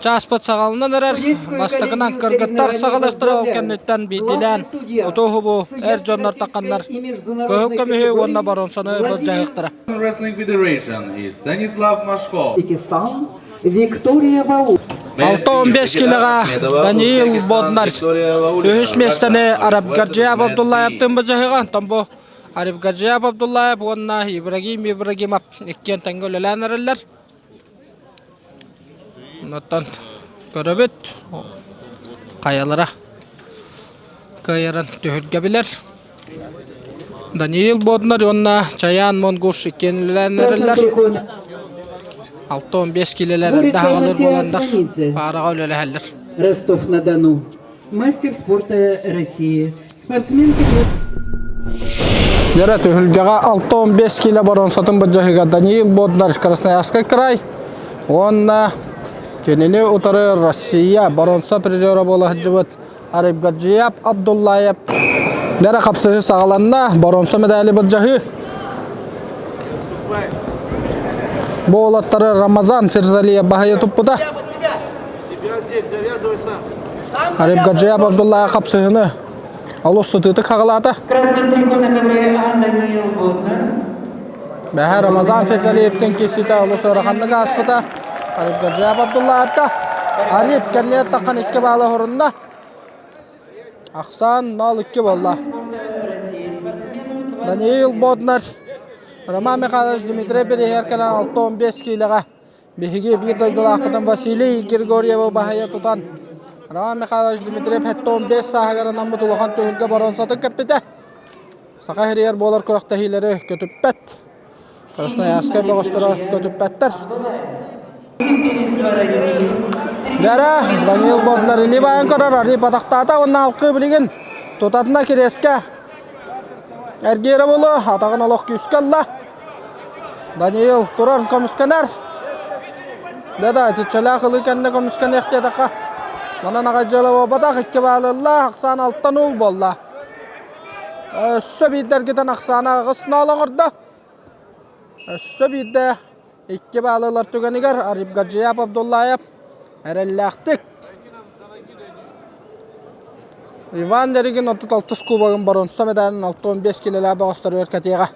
чааспыт саҕаланан эрэр. Бастакынан кыргыттар саҕалыахтара ол кэнниттэн биирдиилээн утуһубу эр дьоннор тахханнар кыһыл көмүһү уонна боруонсаны былдьаһыахтара. Wrestling Federation is Stanislav Mashkov. Узбекистан. Виктория Вау. 6-15 килоҕа Даниил Боднар үһүс миэстэни Арабгаджиев Абдуллаевтыын быдьаһыга, онтон бу Арибгаджиев Абдуллаев уонна Ибрагим Ибрагимов иккиэн тэҥҥэ үлэлээн эрэллэр. Онтон көрөбүт хайалара кыайарын түһүлгэ билэр. Даниил Боднар уонна Чаян Монгуш иккиэн үлэлээн эрэллэр. 6-15 киилэлэр эрдэ хаалар буоланнар паараҕа үлэлэһэллэр. Ростов-на-Дону. Мастер спорта России. Спортсменка Дьэрэ түһүлгэҕэ 6-15 киилэ боруонсатын былдьаһыыга Даниил Боднар Красноярскай край уонна кинини утары Россия боруонса призера буола сылдьыбыт Арибгаджиев Абдуллаев Дьэрэ хапсыһыы саҕаланна, боруонса медали былдьаһыы. Бу уолаттары Рамазан Ферзалиев баһыйа туппута. Арибгаджиев Абдуллаев хапсыһыны олус сытыытык хаҕалаата. Красным трикотом Даниил Боднар. Бэһэ Рамазан Ферзалиевтин киирсиитэ олус ыараханнык ааспыта. Арибгаджиев Абдуллаевка Ариб кэнниэ таххан икки баалы оһорунна. Ахсаан 0-2 буолла. Даниил Боднар, Роман Михайлович Дмитрий Переһер кэлэн 6-15 киилэҕэ Биһиги биир дойдулаахпытын Василий Григорьевы баһыйа тутан, Роман Михайлович Дмитриев 75 сааһыгар анаммыт улахан түһүлгэ боруонсатын кэппитэ. Саха сиригэр буолар күрэхтэһиилэри көтүппэт. Красноярскай бөҕөстөрө көтүппэттэр. Дара Даниил Боднар илии баайан көрөр, арыы батахтаата уонна алкыы билигин тутатына кириэскэ эргиэрэ буолуо, атаҕын олох күүскэ ылла. Даниил турар көмүскэнэр. Да-да, итиччэлээх ылыы кэннэ көмүскэниэх диэтэххэ, манан аҕай дьыала буолбатах, икки баалы ылла, ахсаан алтан уул буолла. Өссө биирдэ эргитэн ахсаана аҕыс ноол оҥордо. Өссө биирдэ икки баалы ылар түгэнигэр Арибгаджиев Абдуллаев эрэллээхтик Иван Деригин 36 кубогын боруонса медалын 65 килэлээх бөҕөстөрүгэр кэтиэҕэ.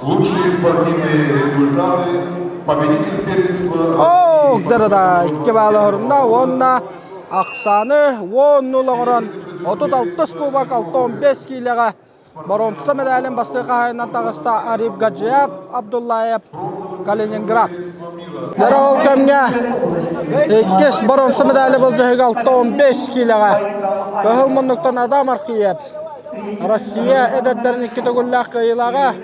Лучшие спортивные результаты победитель первенства Оо, да икки баалы оһорунна уонна ахсааны 10 оҥорон 36 кубок 65 киилэҕэ Боруонса медалин бастакы хаһаайынынан таҕыста Ариф Гаджиев Абдуллаев Калининград. Дьэ ол кэмҥэ иккис боруонса медали былдьаһыга 6-15 киилэҕэ Кыһыл муннуктан Адам Архиев Россия эдэрдэрин икки төгүллээх кыайыылааҕа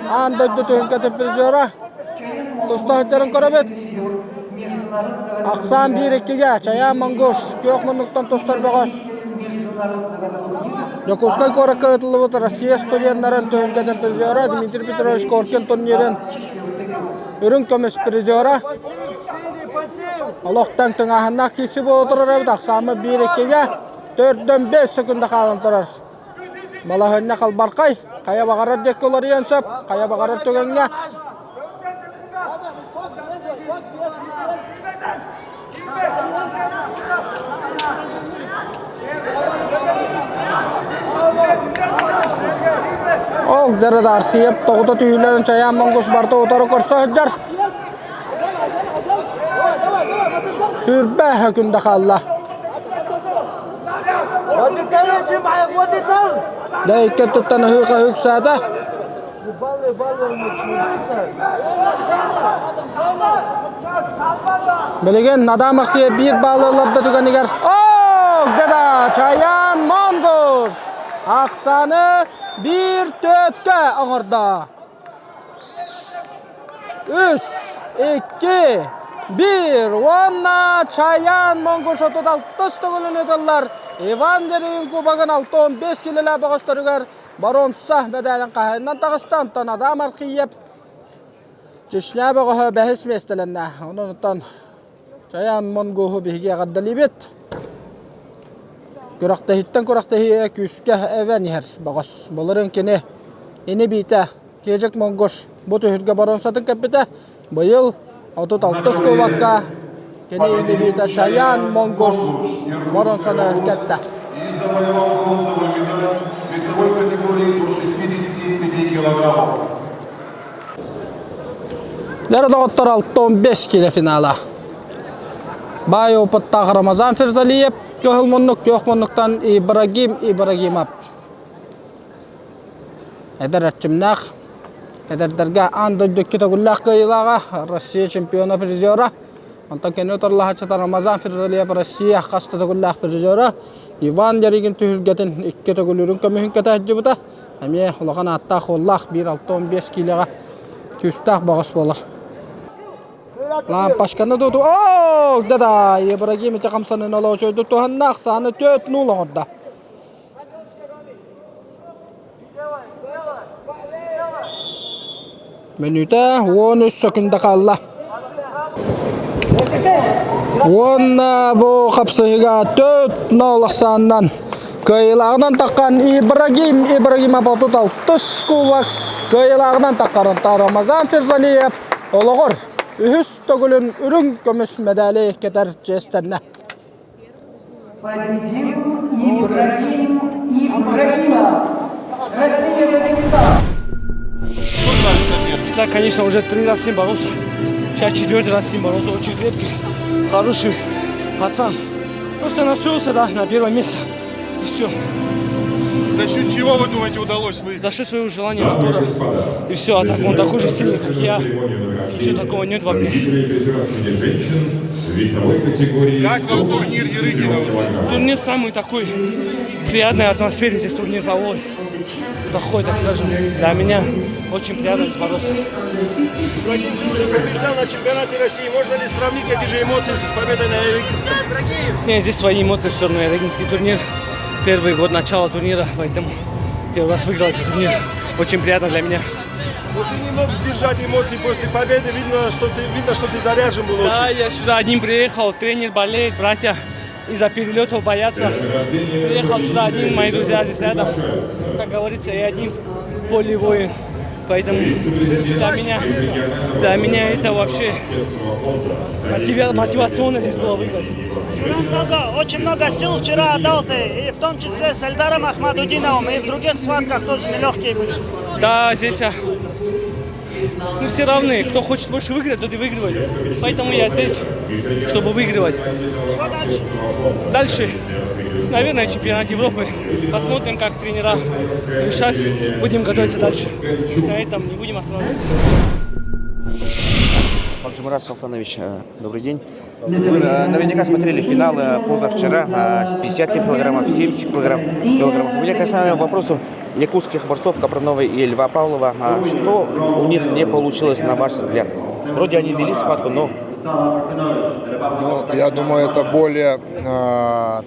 аан дойду түһүлгэтин призера туста сылдьарын көрөбүт. Ахсаан 1-2-гэ Чайаан Монгуш күөх муннуктан тустар бөҕөс. Дьокуускай куоракка ыытыллыбыт Россия студеннарын түһүлгэтин призера Дмитрий Петрович Коркин турнирын үрүҥ көмүс призера. Олохтон тыҥааһыннаах киирсии буола турар эбит. Ахсааммыт 1-2-гэ 4-5 секунда хаалан турар. Балаһыанньа халбархай. Хайа баҕарар диэки уларыйан сөп, хайа баҕарар түгэҥҥэ. Ол дэрэ Архиеп тоҕута түһүүлэрин чайаан монгуш барыта утары көрсө сылдьар. Сүүрбэ күндэ хаалла. Дэ икки өттүттэн ыһыы-хаһыы үксээтэ. Билигин Адам Архиев биир баалы ыларда түгэнигэр Ох, да Чаян Монгуш ахсааны биир төрткө оҥордо. Үс, икки, биир уонна Чаян Монгуш 36 төгүлүн ытыллар Иван Деревин кубогын 6-15 килэлээх бөҕөстөрүгэр Боруонса мэдээлин хаһайынан таҕыста, онтон Адам Архиев Чечня бөҕөһө бэһис миэстэлэннэ. Онон оттон Чаян Монгуһу биһиги эҕэрдэлиибит. Күрэхтэһииттэн күрэхтэһиигэ күүскэ эбэн иһэр бөҕөс. Былырыын кини ини биитэ Кежик Монгуш бу түһүлгэ боруонсатын кэппитэ. Быйыл 36 кубокка кини ини биитэ Чаян Монгуш боруонсаны кэттэ. И завоевал бронзовую медаль весовой категории до 65 килограммов. Дьэ доҕоттор 6-15 киилэ финала. Баай опыттаах Рамазан Ферзалиев кыһыл муннук күөх муннуктан Ибрагим Ибрагимов. Эдэр эрчимнээх эдэрдэргэ аан дойду икки төгүллээх кыайыылааҕа Россия чемпиона призера. Онтон кини утарылаһааччыта Рамазан Ферзалиев Россия хас да төгүллээх призера. Иван Ярыгин түһүлгэтин икки төгүлүрүн көмүһүн кэтэһдьибитэ. Эмиэ улахан ааттаах уоллаах 1,65 киилэҕэ күүстээх бөҕөс буолар. Лампашканы туту оо да Ибрагим ити хамсанын олоочойду туһанна ахсааны 4-0 оҥордо. Мүнүүтэ 13 сөкүндэ хаалла. Уонна бу хапсыһыга 4-0 ахсаанынан кыайыылааҕынан таххан Ибрагим Ибрагимов 36 кубок кыайыылааҕынан таххарын Рамазан Ферзалиев олоҕор үһүс төгүлүн үрүҥ көмүс мэдээли кэтэр чиэстэннэ. Победил Ибрагим Ибрагимов. Россия Дагестан. Да, конечно, уже три раза с ним боролся. Сейчас четвертый раз с ним боролся. Очень крепкий, хороший пацан. Просто настроился, да, на первое место. И все. За счет чего, вы думаете, удалось выиграть? За счет своего желания, натура. И все, а так он такой же сильный, как я. Ничего такого нет во мне. Как вам турнир Ярыгина? Турнир самый такой приятной атмосфере здесь турнир проводит. Проходит, так скажем. Для меня очень приятно здесь бороться. Ибрагим, ты уже побеждал на чемпионате России. Можно ли сравнить эти же эмоции с победой на Ярыгинском? Не, здесь свои эмоции все равно. Ярыгинский турнир. Первый год начала турнира, поэтому первый раз выиграл этот турнир. Очень приятно для меня. Но ты не мог сдержать эмоции после победы. Видно, что ты заряжен был Да, очень. я сюда один приехал. Тренер болеет, братья из-за перелетов боятся. Приехал сюда один, мои друзья здесь рядом. Как говорится, я один в поле воин. Поэтому для меня это вообще мотивационно здесь было выиграть. Много, очень много сил вчера отдал ты, и в том числе с Эльдаром Ахмадудиновым, и в других схватках тоже нелегкие были. Да, здесь ну, все равны. Кто хочет больше выиграть, тот и выигрывает. Поэтому я здесь, чтобы выигрывать. Что дальше? Дальше, наверное, чемпионат Европы. Посмотрим, как тренера решат. Будем готовиться дальше. На этом не будем останавливаться. Хаджимурат Султанович, добрый день. Вы наверняка смотрели финал позавчера, 57 килограммов, 70 килограммов. У меня, конечно, вопрос якутских борцов Капранова и Льва Павлова. Что у них не получилось, на ваш взгляд? Вроде они вели схватку, но... Ну, я думаю, это более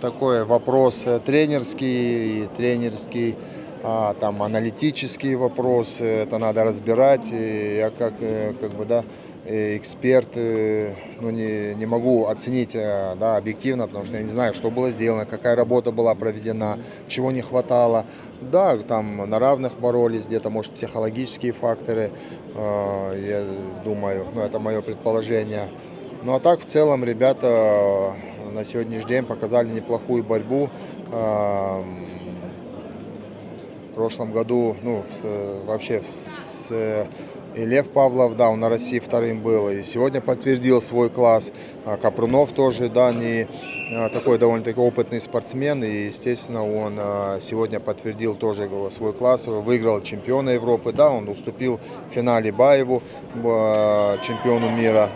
такой вопрос тренерский, тренерский, там аналитический вопрос, это надо разбирать. И я как бы, да, эксперт, ну, не могу оценить, да, объективно, потому что я не знаю, что было сделано, какая работа была проведена, чего не хватало. Да, там на равных боролись, где-то, может, психологические факторы, я думаю, ну, это мое предположение. Ну, а так, в целом, ребята на сегодняшний день показали неплохую борьбу. В прошлом году, ну, вообще, и Лев Павлов, да, он на России вторым был, и сегодня подтвердил свой класс. Капрунов тоже, да, не такой довольно-таки опытный спортсмен, и, естественно, он сегодня подтвердил тоже свой класс, выиграл чемпиона Европы, да, он уступил в финале Баеву, чемпиону мира.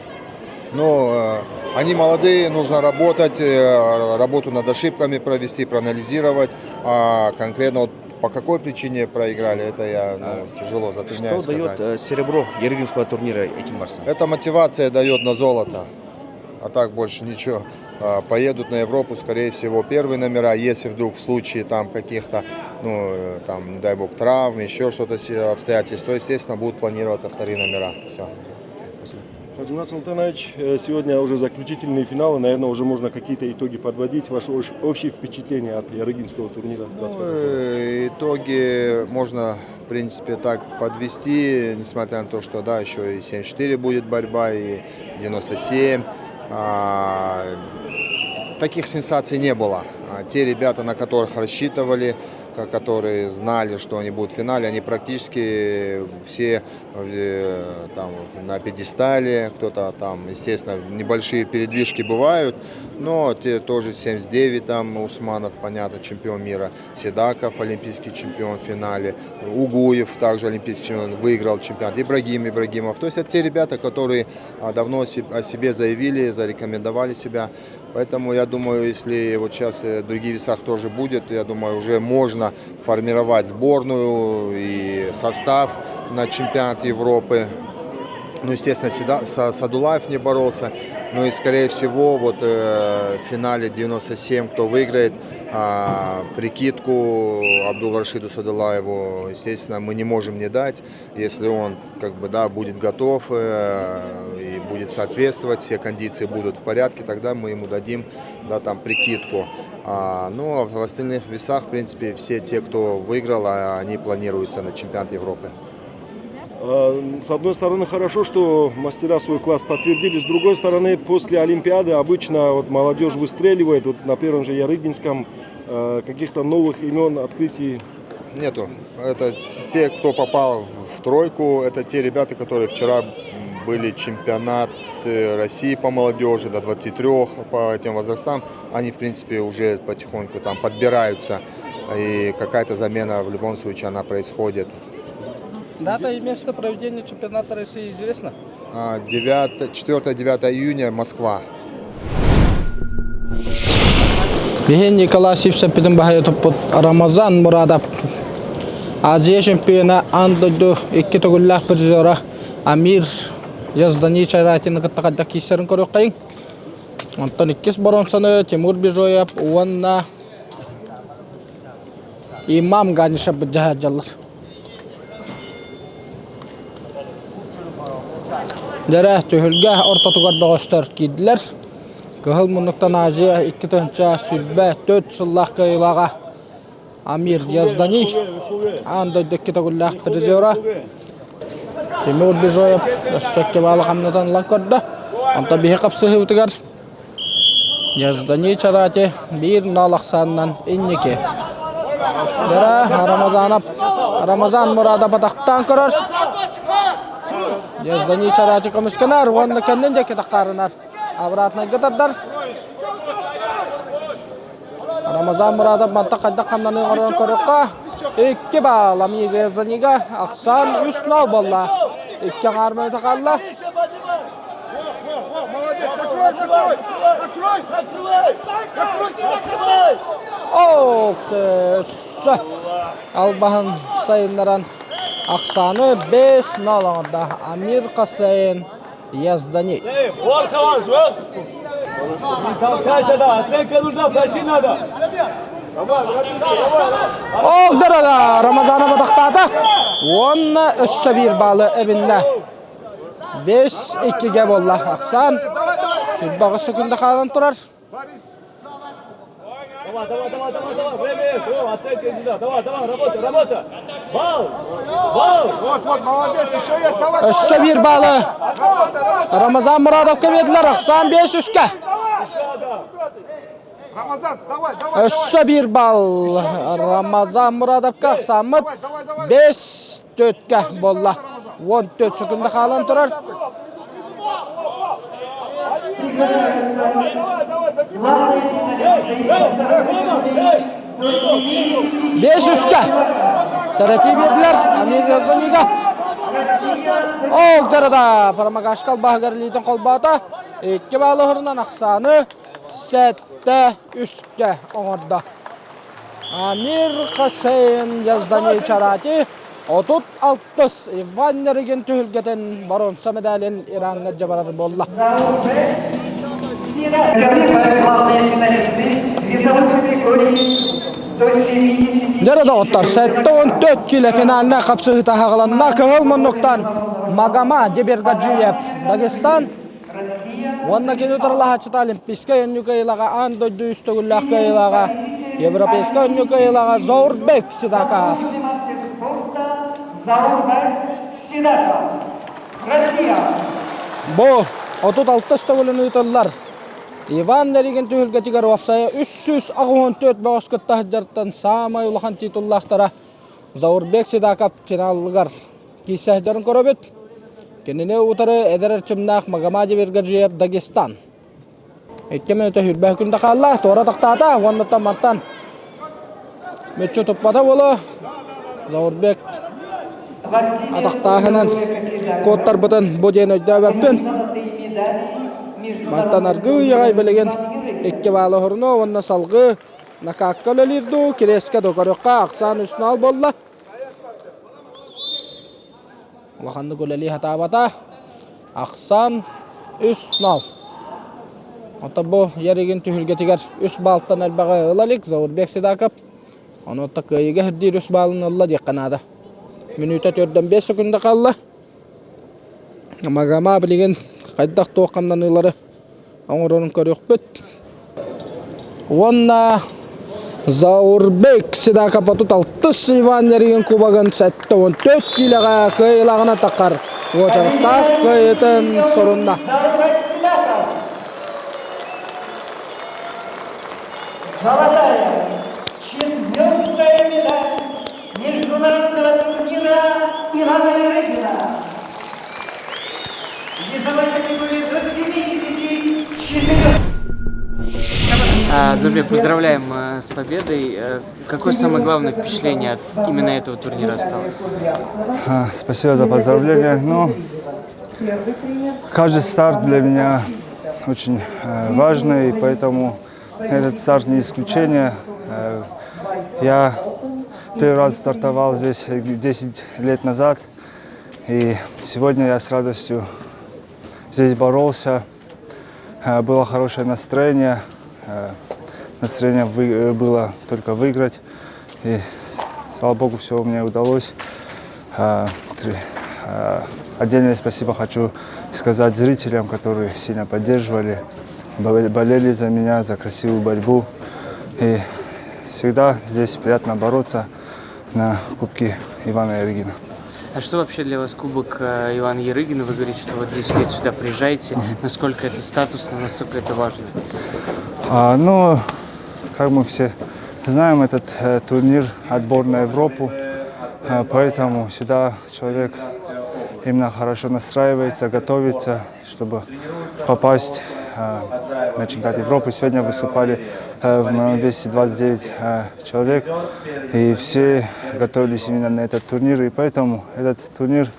Но они молодые, нужно работать, работу над ошибками провести, проанализировать, а конкретно вот по какой причине проиграли, это я, ну, тяжело затрудняюсь Что дает сказать. серебро Ярыгинского турнира этим борцам? Это мотивация дает на золото, а так больше ничего. Поедут на Европу, скорее всего, первые номера, если вдруг в случае там каких-то, ну, там, не дай бог, травм, еще что-то, обстоятельств, то, естественно, будут планироваться вторые номера. Все. Хаджимурат Султанович, сегодня уже заключительные финалы, наверное, уже можно какие-то итоги подводить. Ваши общие впечатления от Ярыгинского турнира? Ну, итоги можно, в принципе, так подвести, несмотря на то, что, да, еще и 7-4 будет борьба, и 97. Таких сенсаций не было. Те ребята, на которых рассчитывали, которые знали, что они будут в финале, они практически все там на пьедестале, кто-то там, естественно, небольшие передвижки бывают, но те тоже 79 там Усманов, понятно, чемпион мира, Седаков, олимпийский чемпион в финале, Угуев, также олимпийский чемпион, выиграл чемпионат, Ибрагим Ибрагимов. То есть это те ребята, которые давно о себе заявили, зарекомендовали себя. Поэтому я думаю, если вот сейчас в других весах тоже будет, я думаю, уже можно формировать сборную и состав на чемпионат Европы. Ну, естественно, Садулаев не боролся. Ну и, скорее всего, вот в финале 97, кто выиграет, прикидку Абдул-Рашиду Садулаеву, естественно, мы не можем не дать. Если он, как бы, да, будет готов и будет соответствовать, все кондиции будут в порядке, тогда мы ему дадим, да, там, прикидку. Ну, а в остальных весах, в принципе, все те, кто выиграл, они планируются на чемпионат Европы. С одной стороны, хорошо, что мастера свой класс подтвердили. С другой стороны, после Олимпиады обычно вот молодежь выстреливает. Вот на первом же Ярыгинском каких-то новых имен, открытий Нету. Это все, кто попал в тройку, это те ребята, которые вчера были чемпионат России по молодежи до 23 по этим возрастам. Они, в принципе, уже потихоньку там подбираются. И какая-то замена в любом случае она происходит. Дата и место проведения чемпионата России известно? 4-9 июня, Москва. Биһи Николай Сивцев баһайы туппут Рамазан Мурадов Азия чемпиона аан дойду икки төгүллээх призера Амир Яздани Чайратины кытта хайдах киирсэрин көрүөххэйиҥ. Онтон иккис боруонсаны Тимур Бижоев уонна Имам Ганишев былдьаһа Дьэрэ, түһүлгэ ортотугар бөҕөстөр киирдилэр. Кыһыл муннуктан Азия 2024 сыллаах кыайыылааҕа Амир Яздани, аан дойду икки төгүллээх призера Тимур Бижоев өссө икки баалы хамнатан ылан көрдө. Онтон биһи хапсыһыыбытыгар Яздани Чарати биир нал ахсаанынан инники. Дара Рамазанов Рамазан Мурада батахтаан көрөр. Яздани Чарати көмүскэнэр уонна кэннин диэки таххаарынар. Обратнайга тардар. Рамазан Мурадов манта хайдах хамнаныы оҥорон көрүөххэ. Икки баал Амир Язданига ахсаан үс нал буолла. Икки аҥаар мүнүүтэ хаалла. Өссө албаһын сайыннаран ахсааны 5-0 оҥордо Амир Хасейн Яздани. Ол Рамазанов атахтаата уонна өссө биир баалы эбиннэ. 5-2-ге буолла ахсаан. Сүрбэҕэ секунда хаалан турар. Давай, давай, давай, давай, давай, время есть. О, оценка иди, давай, давай, работа, работа. Бал, бал. Вот, вот, молодец, еще есть, давай. Өссө биир баалы Рамазан Мурадовка бердилер. Ахсаан 5-3-кэ. Рамазан, давай, давай. Өссө биир баал Рамазан Мурадовка ахсааммыт 5-4-кэ буолла. 14 секунда хаалан турар. Главные финалисты 5-3-кэ. Сэрэтии биэрдилэр Амир Язданига. Оогдарада Промагашкал баһыгар илиитин холбоото. Икки баалы уһурунан ахсааны 7-3-кэ оҥордо. Амир Хасейн Яздани Чарати 36 Иван Ярыгин түһүлгэтин боруонса медалин Ираҥҥа дьабарар буолла. Таковы главные финалисты весовой категории до 70 Дьэ доҕоттор, 74 кило финальнай хапсыһыыта саҕаланна. Кыһыл муннуктан Магама Дебергаджиев Дагестан уонна кини утарылаһааччыта Олимпийскай оонньуу кыайыылааҕа аан дойду үс төгүллээх кыайыылааҕа Европейскай оонньуу кыайыылааҕа Заурбек Сидаков. Мастер спорта Заурбек Сидаков. Россия. Бу 36 төгүлүн ыытыллар. Иван Леригин түһүлгэтигэр уопсайа 384 бөҕөс кытта сылдьартан саамай улахан титуллаахтара Заурбек Седаков финалыгар киирсэ сылдьарын көрөбүт. Кинини утары эдэр эрчимнээх Магомадий Вергажиев Дагестан. Икки мүнүүтэ сүүрбэ күндэ хаалла, туора тахтаата уонна мантан мүччү туппата буолуо. Заурбек атахтааһынан куоттарбытын бу диэн өйдөөбөппүн. Мантан аргыый аҕай билигин икки баалы оһорно уонна салгыы накакка үлэлиир дуу, кириэскэ да көрүөххэ ахсаан үс нал буолла. Улаханнык үлэлии сатаабата. Ахсаан үс нал. Оттон бу Ярыгин түһүлгэтигэр үс баалтан элбэҕи ыла илик Заурбек Седаков. Ону кыайыыга сирдиир үс баалын ылла диэххэ наада. Мүнүүтэ төрдөн 5 секунда хаалла. Магама билигин хайдах туох хамнаныылары оҥорорун көрүөхпүт. Уонна Заурбек Седакапатут алтыс Иван Ярыгин кубогын 74 киилэҕэ кыайыылааҕына таххар уочараттаах кыайыытын сорунна. Золотая четвертая медаль международного турнира Ивана Ярыгина. Весовой категории до 74 Зурбек, поздравляем с победой. Какое самое главное впечатление от именно этого турнира осталось? Спасибо за поздравление. Ну, каждый старт для меня очень важный, поэтому этот старт не исключение. Я первый раз стартовал здесь 10 лет назад, и сегодня я с радостью здесь боролся. Было хорошее настроение. Настроение было только выиграть. И, слава богу, все мне удалось. Отдельное спасибо хочу сказать зрителям, которые сильно поддерживали, болели за меня, за красивую борьбу. И всегда здесь приятно бороться на Кубке Ивана Ярыгина. А что вообще для вас Кубок Ивана Ярыгина? Вы говорите, что вот 10 лет сюда приезжаете. Насколько это статусно, насколько это важно? Ну, как мы все знаем, этот турнир отбор на Европу, поэтому сюда человек именно хорошо настраивается, готовится, чтобы попасть на чемпионат Европы. Сегодня выступали в моем весе 29 человек, и все готовились именно на этот турнир, и поэтому этот турнир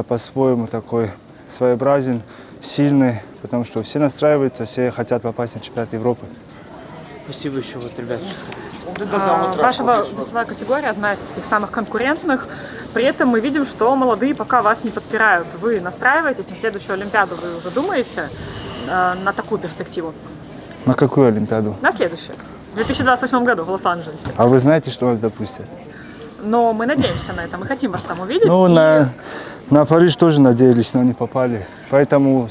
по-своему такой своеобразен, сильный, потому что все настраиваются, все хотят попасть на чемпионат Европы. Спасибо еще, вот, ребят. Ваша весовая категория одна из таких самых конкурентных. При этом мы видим, что молодые пока вас не подпирают. Вы настраиваетесь на следующую Олимпиаду, вы уже думаете на такую перспективу? На какую Олимпиаду? На следующую. В 2028 году в Лос-Анджелесе. А вы знаете, что вас допустят? Но мы надеемся на это, мы хотим вас там увидеть. Ну, на Париж тоже надеялись, но не попали. Поэтому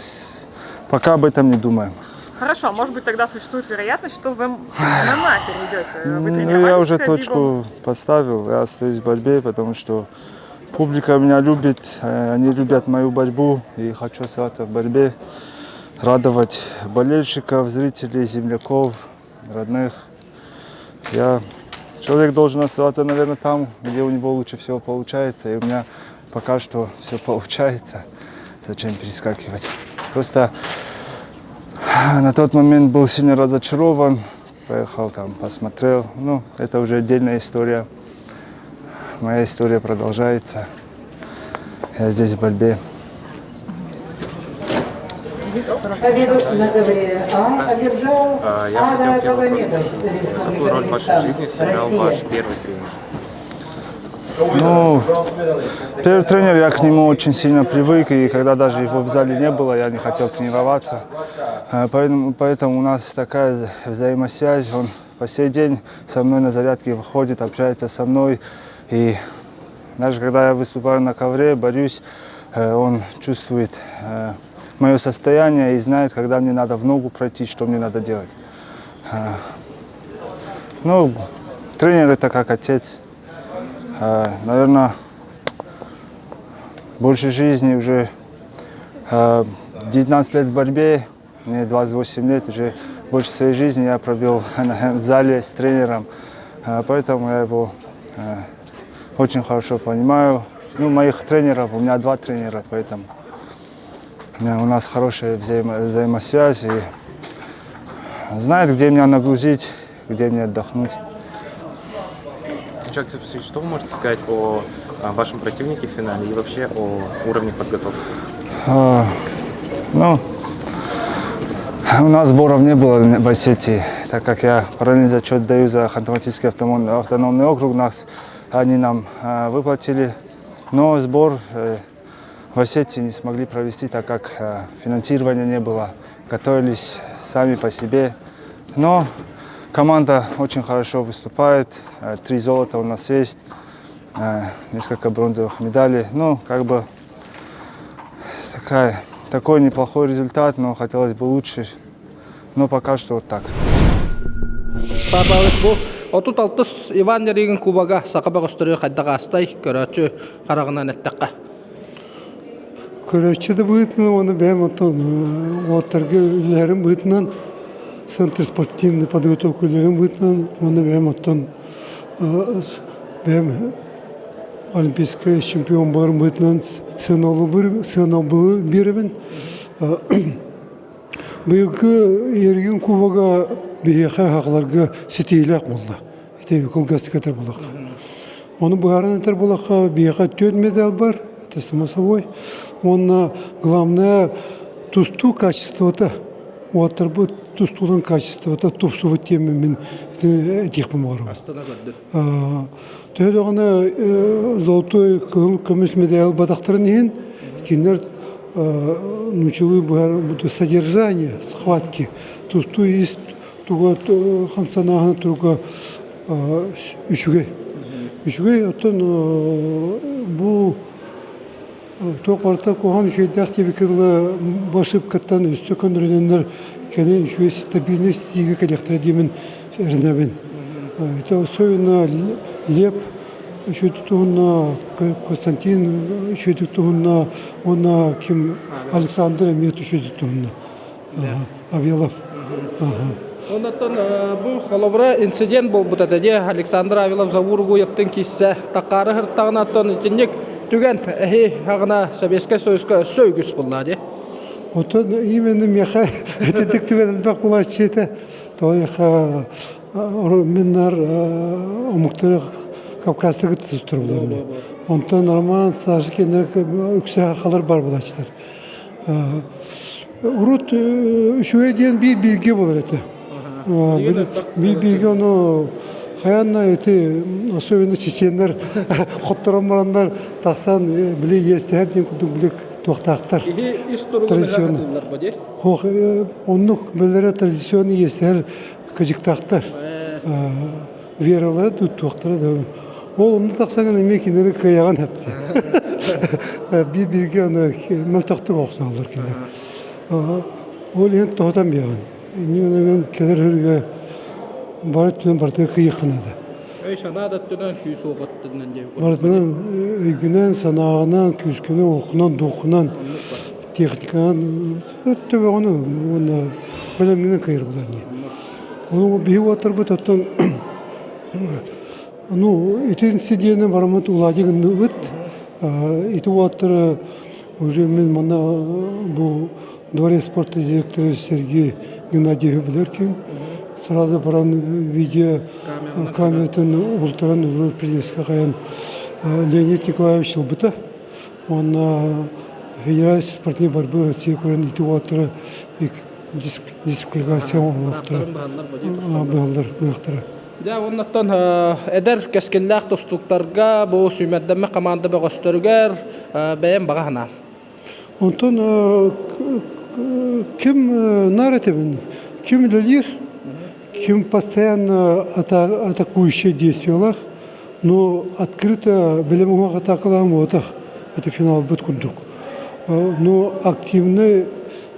пока об этом не думаем. Хорошо, может быть, тогда существует вероятность, что в ММА перейдете. Вы Ну, я уже тренировались с Хабибом? точку поставил, я остаюсь в борьбе, потому что публика меня любит, они любят мою борьбу, и хочу оставаться в борьбе, радовать болельщиков, зрителей, земляков, родных. Человек должен оставаться, наверное, там, где у него лучше всего получается, и у меня пока что все получается. Зачем перескакивать? Просто на тот момент был сильно разочарован, поехал там, посмотрел. Ну, это уже отдельная история. Моя история продолжается. Я здесь в борьбе. Победу на ковре А одержал Я хотел Ада первый вопрос Магомедов, спросить. Республика Какую роль в вашей Дагестан, жизни сыграл Россия. ваш первый тренер? Ну, первый тренер, я к нему очень сильно привык, и когда даже его в зале не было, я не хотел тренироваться. Поэтому у нас такая взаимосвязь, он по сей день со мной на зарядке выходит, общается со мной. И даже когда я выступаю на ковре, борюсь, он чувствует мое состояние и знает, когда мне надо в ногу пройти, что мне надо делать. Ну, тренер это как отец. Наверное, больше жизни уже 19 лет в борьбе, мне 28 лет, уже Больше своей жизни я провел в зале с тренером, поэтому я его очень хорошо понимаю. Ну, моих тренеров, у меня два тренера, поэтому у нас хорошая взаимосвязь и знает, где меня нагрузить, где мне отдохнуть. Чак что вы можете сказать о вашем противнике в финале и вообще о уровне подготовки? А, ну, у нас сборов не было в Осетии, так как я параллельный зачет даю за Ханты-Мансийский автономный округ, нас, они нам выплатили. Но сбор в Осетии не смогли провести, так как финансирования не было. Готовились сами по себе. Но команда очень хорошо выступает. Три золота у нас есть, несколько бронзовых медалей. Ну, как бы такой неплохой результат, но хотелось бы лучше. Но пока что вот так. Павлович бу 36 Иван Ярыгин кубога саха бөҕөстөрү хайдах аастай көрөөччү хараҕынан эттэххэ. Көрөөччү да быһыытынан уонна бэйэм оттон уолаттарга үлэлэрим быһыытынан центр спортивной подготовки үлэлэрим быһыытынан уонна бэйэм оттон бэйэм олимпийскай чемпион буоларым быһыытынан сыаналыы биэрэбин. Быйылгы Ерген Кубога биһиэхэ аҕаларга ситиилээх буолла. Ити кылгастык этэр буоллахха. Ону быһааран этэр буоллахха, биһиэхэ түөрт медаль бар, это само собой. Уонна главное тустуу качествота, уоттарбыт тустууларын качествота тупсубут диэммин мин этиэхпин баҕарабын. Төһө даҕаны золотой кыһыл көмүс медаль ылбатахтарын иһин, кинилэр нууччалыы быһаар содержание схватки тустуу ис туга хамсанааһына туруга үчүгэй. Үчүгэй оттон бу туох барыта куһаҕан үчүгэйдээх диэбиккэ дылы бу ошибкаттан өссө көннөрүнэннэр кэлин үчүгэй стабильность тиигэ кэлиэхтэрэ диэмин эрэнэбин. Это особенно Леп үчүгэй туһунна Константин үчүгэй туһунна уонна ким Александр эмиэ үчүгэй туһунна Авелов. Оннуттан бу холобура инцидент буолбут этэ дии Александр Авелов Завур Гуевтын кииссе такаары сырыттаҕына итинник түгэн эһи хаҕына Советскай Союзка өссө үгүс булла дии. Оттон именно миэхэ итинник түгэн элбэх буолааччы этэ. Тоҕо мин нар омуктары Кавказтарга тустар буолам. Онтон Роман, Саша кинилэр үксэ халар бар буолааччылар. Урут үчүгэй диэн биир бииргэ буолар этэ. Биир бииргэ ону хайаанна ити особенно чеченнэр хотторон бараннар тахсан били иэстэһэр диэн курдук били туохтаахтар. Традиционно. Оннук билэрэ традиционный иэстэһэр кыдьыктаахтар. Вералара туттуохтара да ол онно тахсаҥын эмиэ кинилэри кыайаҕын хэпти. Биир бииргэ аны мөлтөхтүк охсооллор кинилэр. Ол иһин тоһутан биэҕин. Инньэ кэлэр өрүгэ бары өттүнэн барытыгар кыйыахха наада. Өй санаа да өттүнэн, күүс уох өттүнэн диэбит. Барытынан өйгүнэн, санааҕынан, күүскүнэн, уоххунан, духхунан, техниканан төбөҕүнэн уонна бэлэмҥинэн кыайар буолан дии. Ону биһи уолаттарбыт оттон ну ити инцидени бараммыт улади гынныбыт. Ити уолаттары уже мин манна бу дворец спорта директора Сергей Геннадьевич билэр ким. Сразу баран видео камератын ултаран президентскэ хайан Леонид Николаевич ылбыта. Уонна Федеральной спортивной борьбы России көрөн ити уолаттары дисквалификация оҥоруохтара быһаллар быһахтара. Дьэ, оннуттан эдэр кэскиллээх тустууктарга бу сүүмэрдэммит команда бөҕөстөрүгэр бэйэм баҕа санаам. Онтон ким наар этэбин, ким үлэлиир, ким постоянно атакующее действиялаах, но открыто бэлэм уһуох атакалаан буотах, это финалбыт курдук. Но активный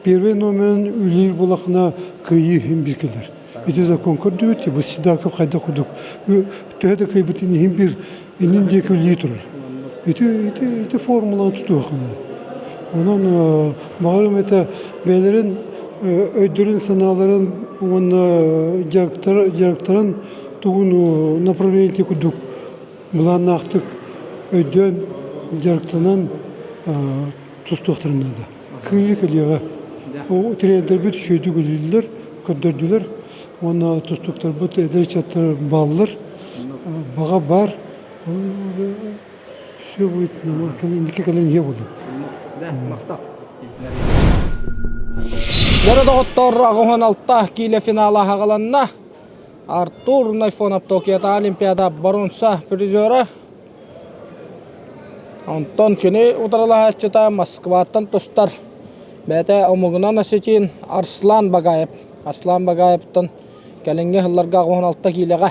первый номерин үлэлиир буолахына кыайыы иһин биир кэлэр. Ити закон көрдүбүт, бу Сидаков хайдах курдук төһө да кыайбытын иһин биир иннин диэки үлэлии турар. Ити, ити, ити формуланы тутуохха. Онон баҕарым этэ бэйэлэрин Өйдөрүн-санааларын уонна дьарыктарын тугун направление курдук былааннаахтык өйдөөн дьарыктанан тустуохтарын наада. Кыайыы кэлиэҕэ. Тренердэрбит үчүгэйдик үлэлииллэр, көрдөрдүлэр уонна тустууктарбыт эдэр ыччаттар бааллар, баҕа баар. Все будет инники кэлэн иһэ буолуо. Дьоро доҕоттор 86 киилэ финала аһаҕаланна. Артур Найфонов Токиота Олимпиада боруонса призера. Онтон кини утарылаһааччыта Москваттан тустар бэйэтэ омугунан осетин Арслан Багаев. Арслан Багаевтан кэлиҥҥи сылларга 86 киилэҕэ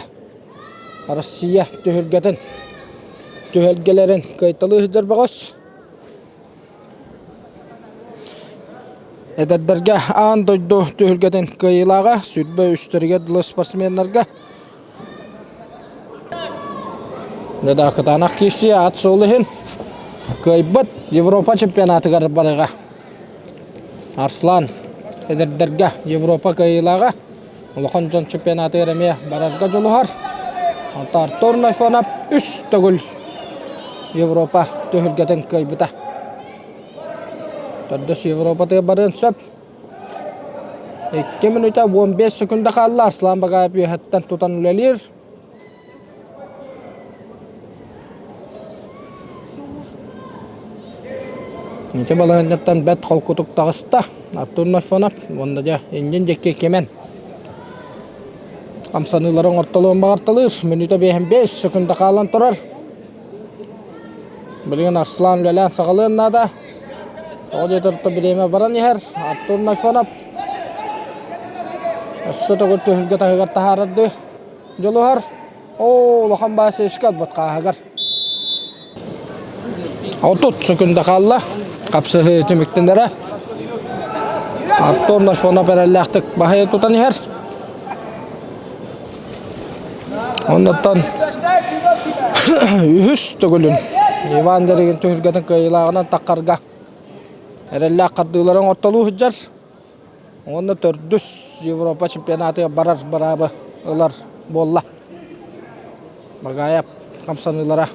Россия түһүлгэтин түһүлгэлэрин кыайталыы сылдьар бөҕөс. Эдэрдэргэ аан дойду түһүлгэтин кыайыылааҕа 23-тэригэр дылы спортсменнарга Да кытаанах киирсии ат суол иһин кыайбыт Европа чемпионатыгар барыга. Арслан эдэрдэргэ Европа кыайыылааҕа улахан дьон чемпионатыгар эмиэ барарга дьулуһар. Онтон Артур Найфонов үс төгүл Европа түһүлгэтин кыайбыта. Төрдүс Европатыгар барыан сөп. 2 мүнүүтэ 15 секунда хаалла. Аслан Багаев үөһэттэн тутан үлэлиир. Ити балаһыанньаттан бэрт холкутук таҕыста Артур Найфонов уонна дьэ иннин диэки кимэн хамсаныылары оҥортолуон баҕарталыыр. Мүнүүтэ биэһин биэс секунда хаалан турар. Билигин Арслан үлэлээн саҕалыан наада. Тоҕо диэтэр бириэмэ баран иһэр. Артур Найфонов өссө төгүл түһүлгэ таһыгар таһаарардыы дьулуһар. Оо, улахан баасешка ылбыт хааһыгар. 30 секунда хаалла. Хапсыһыы түмүктэнэрэ. Артур Нашонов эрэллээхтик баһыйа тутан иһэр. Оннуттан үһүс төгүлүн Иван Деригин түһүлгэтин кыайыылааҕынан таххарга эрэллээх хардыыларын оҥортолуу сылдьар. Уонна төрдүс Европа чемпионатыгар барар быраабы ылар буолла. Багаев хамсаныылара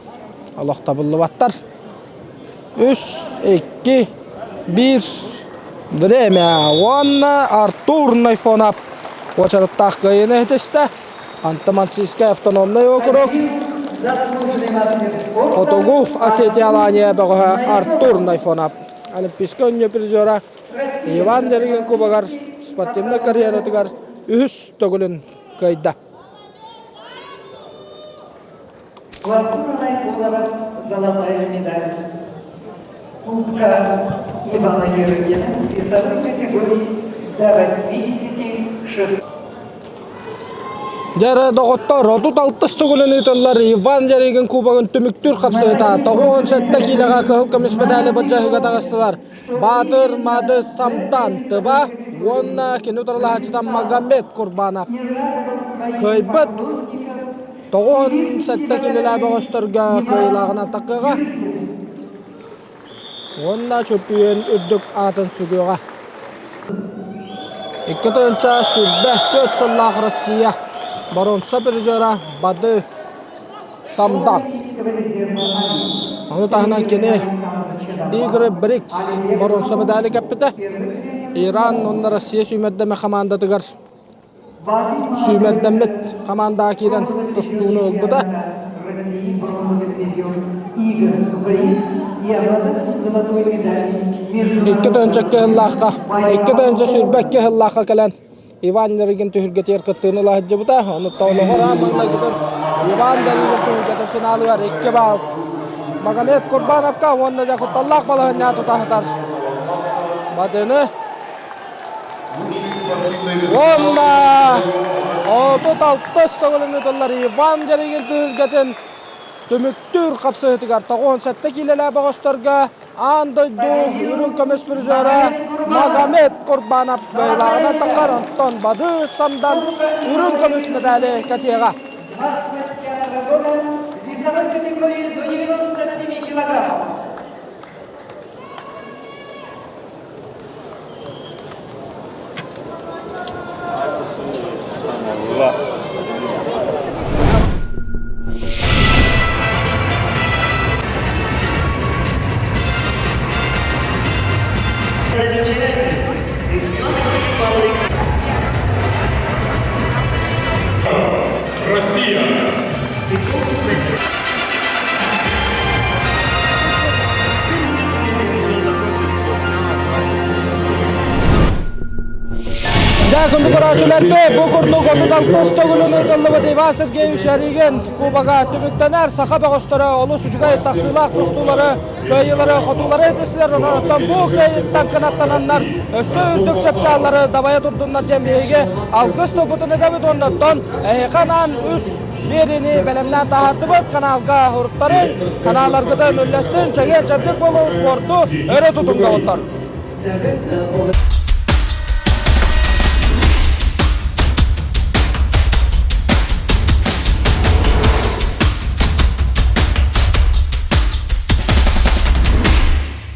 олох табыллыбаттар. Үс, икки, биир. Время. Уонна Артур Найфонов уочараттаах кыайыыны иһитистэ. Ханты-Мансийскай автономнай округ Хотугу Осетия-Алания бөҕөһө Артур Найфонов Олимпийскай оонньуу призера Иван Деригин кубогар спортивнай карьератыгар үһүс төгүлүн кыайда. У Артура Найфонова золотая медаль. Кубка Ивана Ерыгина весовой категории до 86. Дьэ доҕоттор, 36 төгүлүн ыытыллар Иван Ярыгин кубогын түмүктүүр хапсыһыта 97 киилэҕэ кыһыл көмүс медали былдьаһыыга таҕыстылар. Баатыр Мады Самтан Тыба уонна кини утарылаһааччыта Магомед Курбанов. Кыайбыт 97 киилэлээх бөҕөстөргө кыайыылааҕынан таххыаҕа уонна чөмпүйүөн үрдүк аатын сүгүөҕэ. 2024 сыллаах Россия боруонса призера Бады Самдан. Ону таһынан кини Игры БРИКС боруонса медали кэппитэ. Иран уонна Россия сүүмэрдэмэ хамаандатыгар сүүмэрдэммит хамаандаҕа киирэн тустууну ылбыта. Икки тыһыынча сыллаахха, 2 тыһыынча 22 сыллаахха кэлэн Иван Ярыгин түһүлгэтигэр кыттыыны ыла сылдьыбыта. Ону олоҕор аан маҥнайгытын Иван Ярыгин түһүлгэтин финалыгар 2 баал Магомед Курбановка уонна дьэ кутталлаах балаһыанньаҕа тута сытар Бадыны уонна 36 төгүлүн ыытыллар Иван Ярыгин түһүлгэтин түмүктүүр хапсыһыытыгар 97 киилэлээх бөҕөстөргө аан дойду үрүҥ көмүс призера Магомед Курбанов кыайыылааҕынан таххар, онтон Бады Самдан үрүҥ көмүс медали кэтиэҕэ. 25 года весовой категории до 97 килограммов. Дьэ, күндү көрөөччүлэрбит, бу курдук 36 төгүлүн ыытыллыбыт Иван Сергеевич Ярыгин кубога түмүктэнэр. Саха бөҕөстөрө олус үчүгэй тахсыылаах тустуулары, кыайыылары, хотуулары итистилэр. Онон бу кыайыыттан кынаттананнар өссө үрдүк чыпчааллары дабайа турдуннар диэн биһиги алгыс тылбытын этэбит. Оннуттан эһиэхэ анаан үс биэриини бэлэмнээн таһаардыбыт. Каналга уруттарыҥ, санааларгытын үллэстин, чэгиэн-чэбдик буолуҥ, спорту өрө тутуҥ доҕоттор.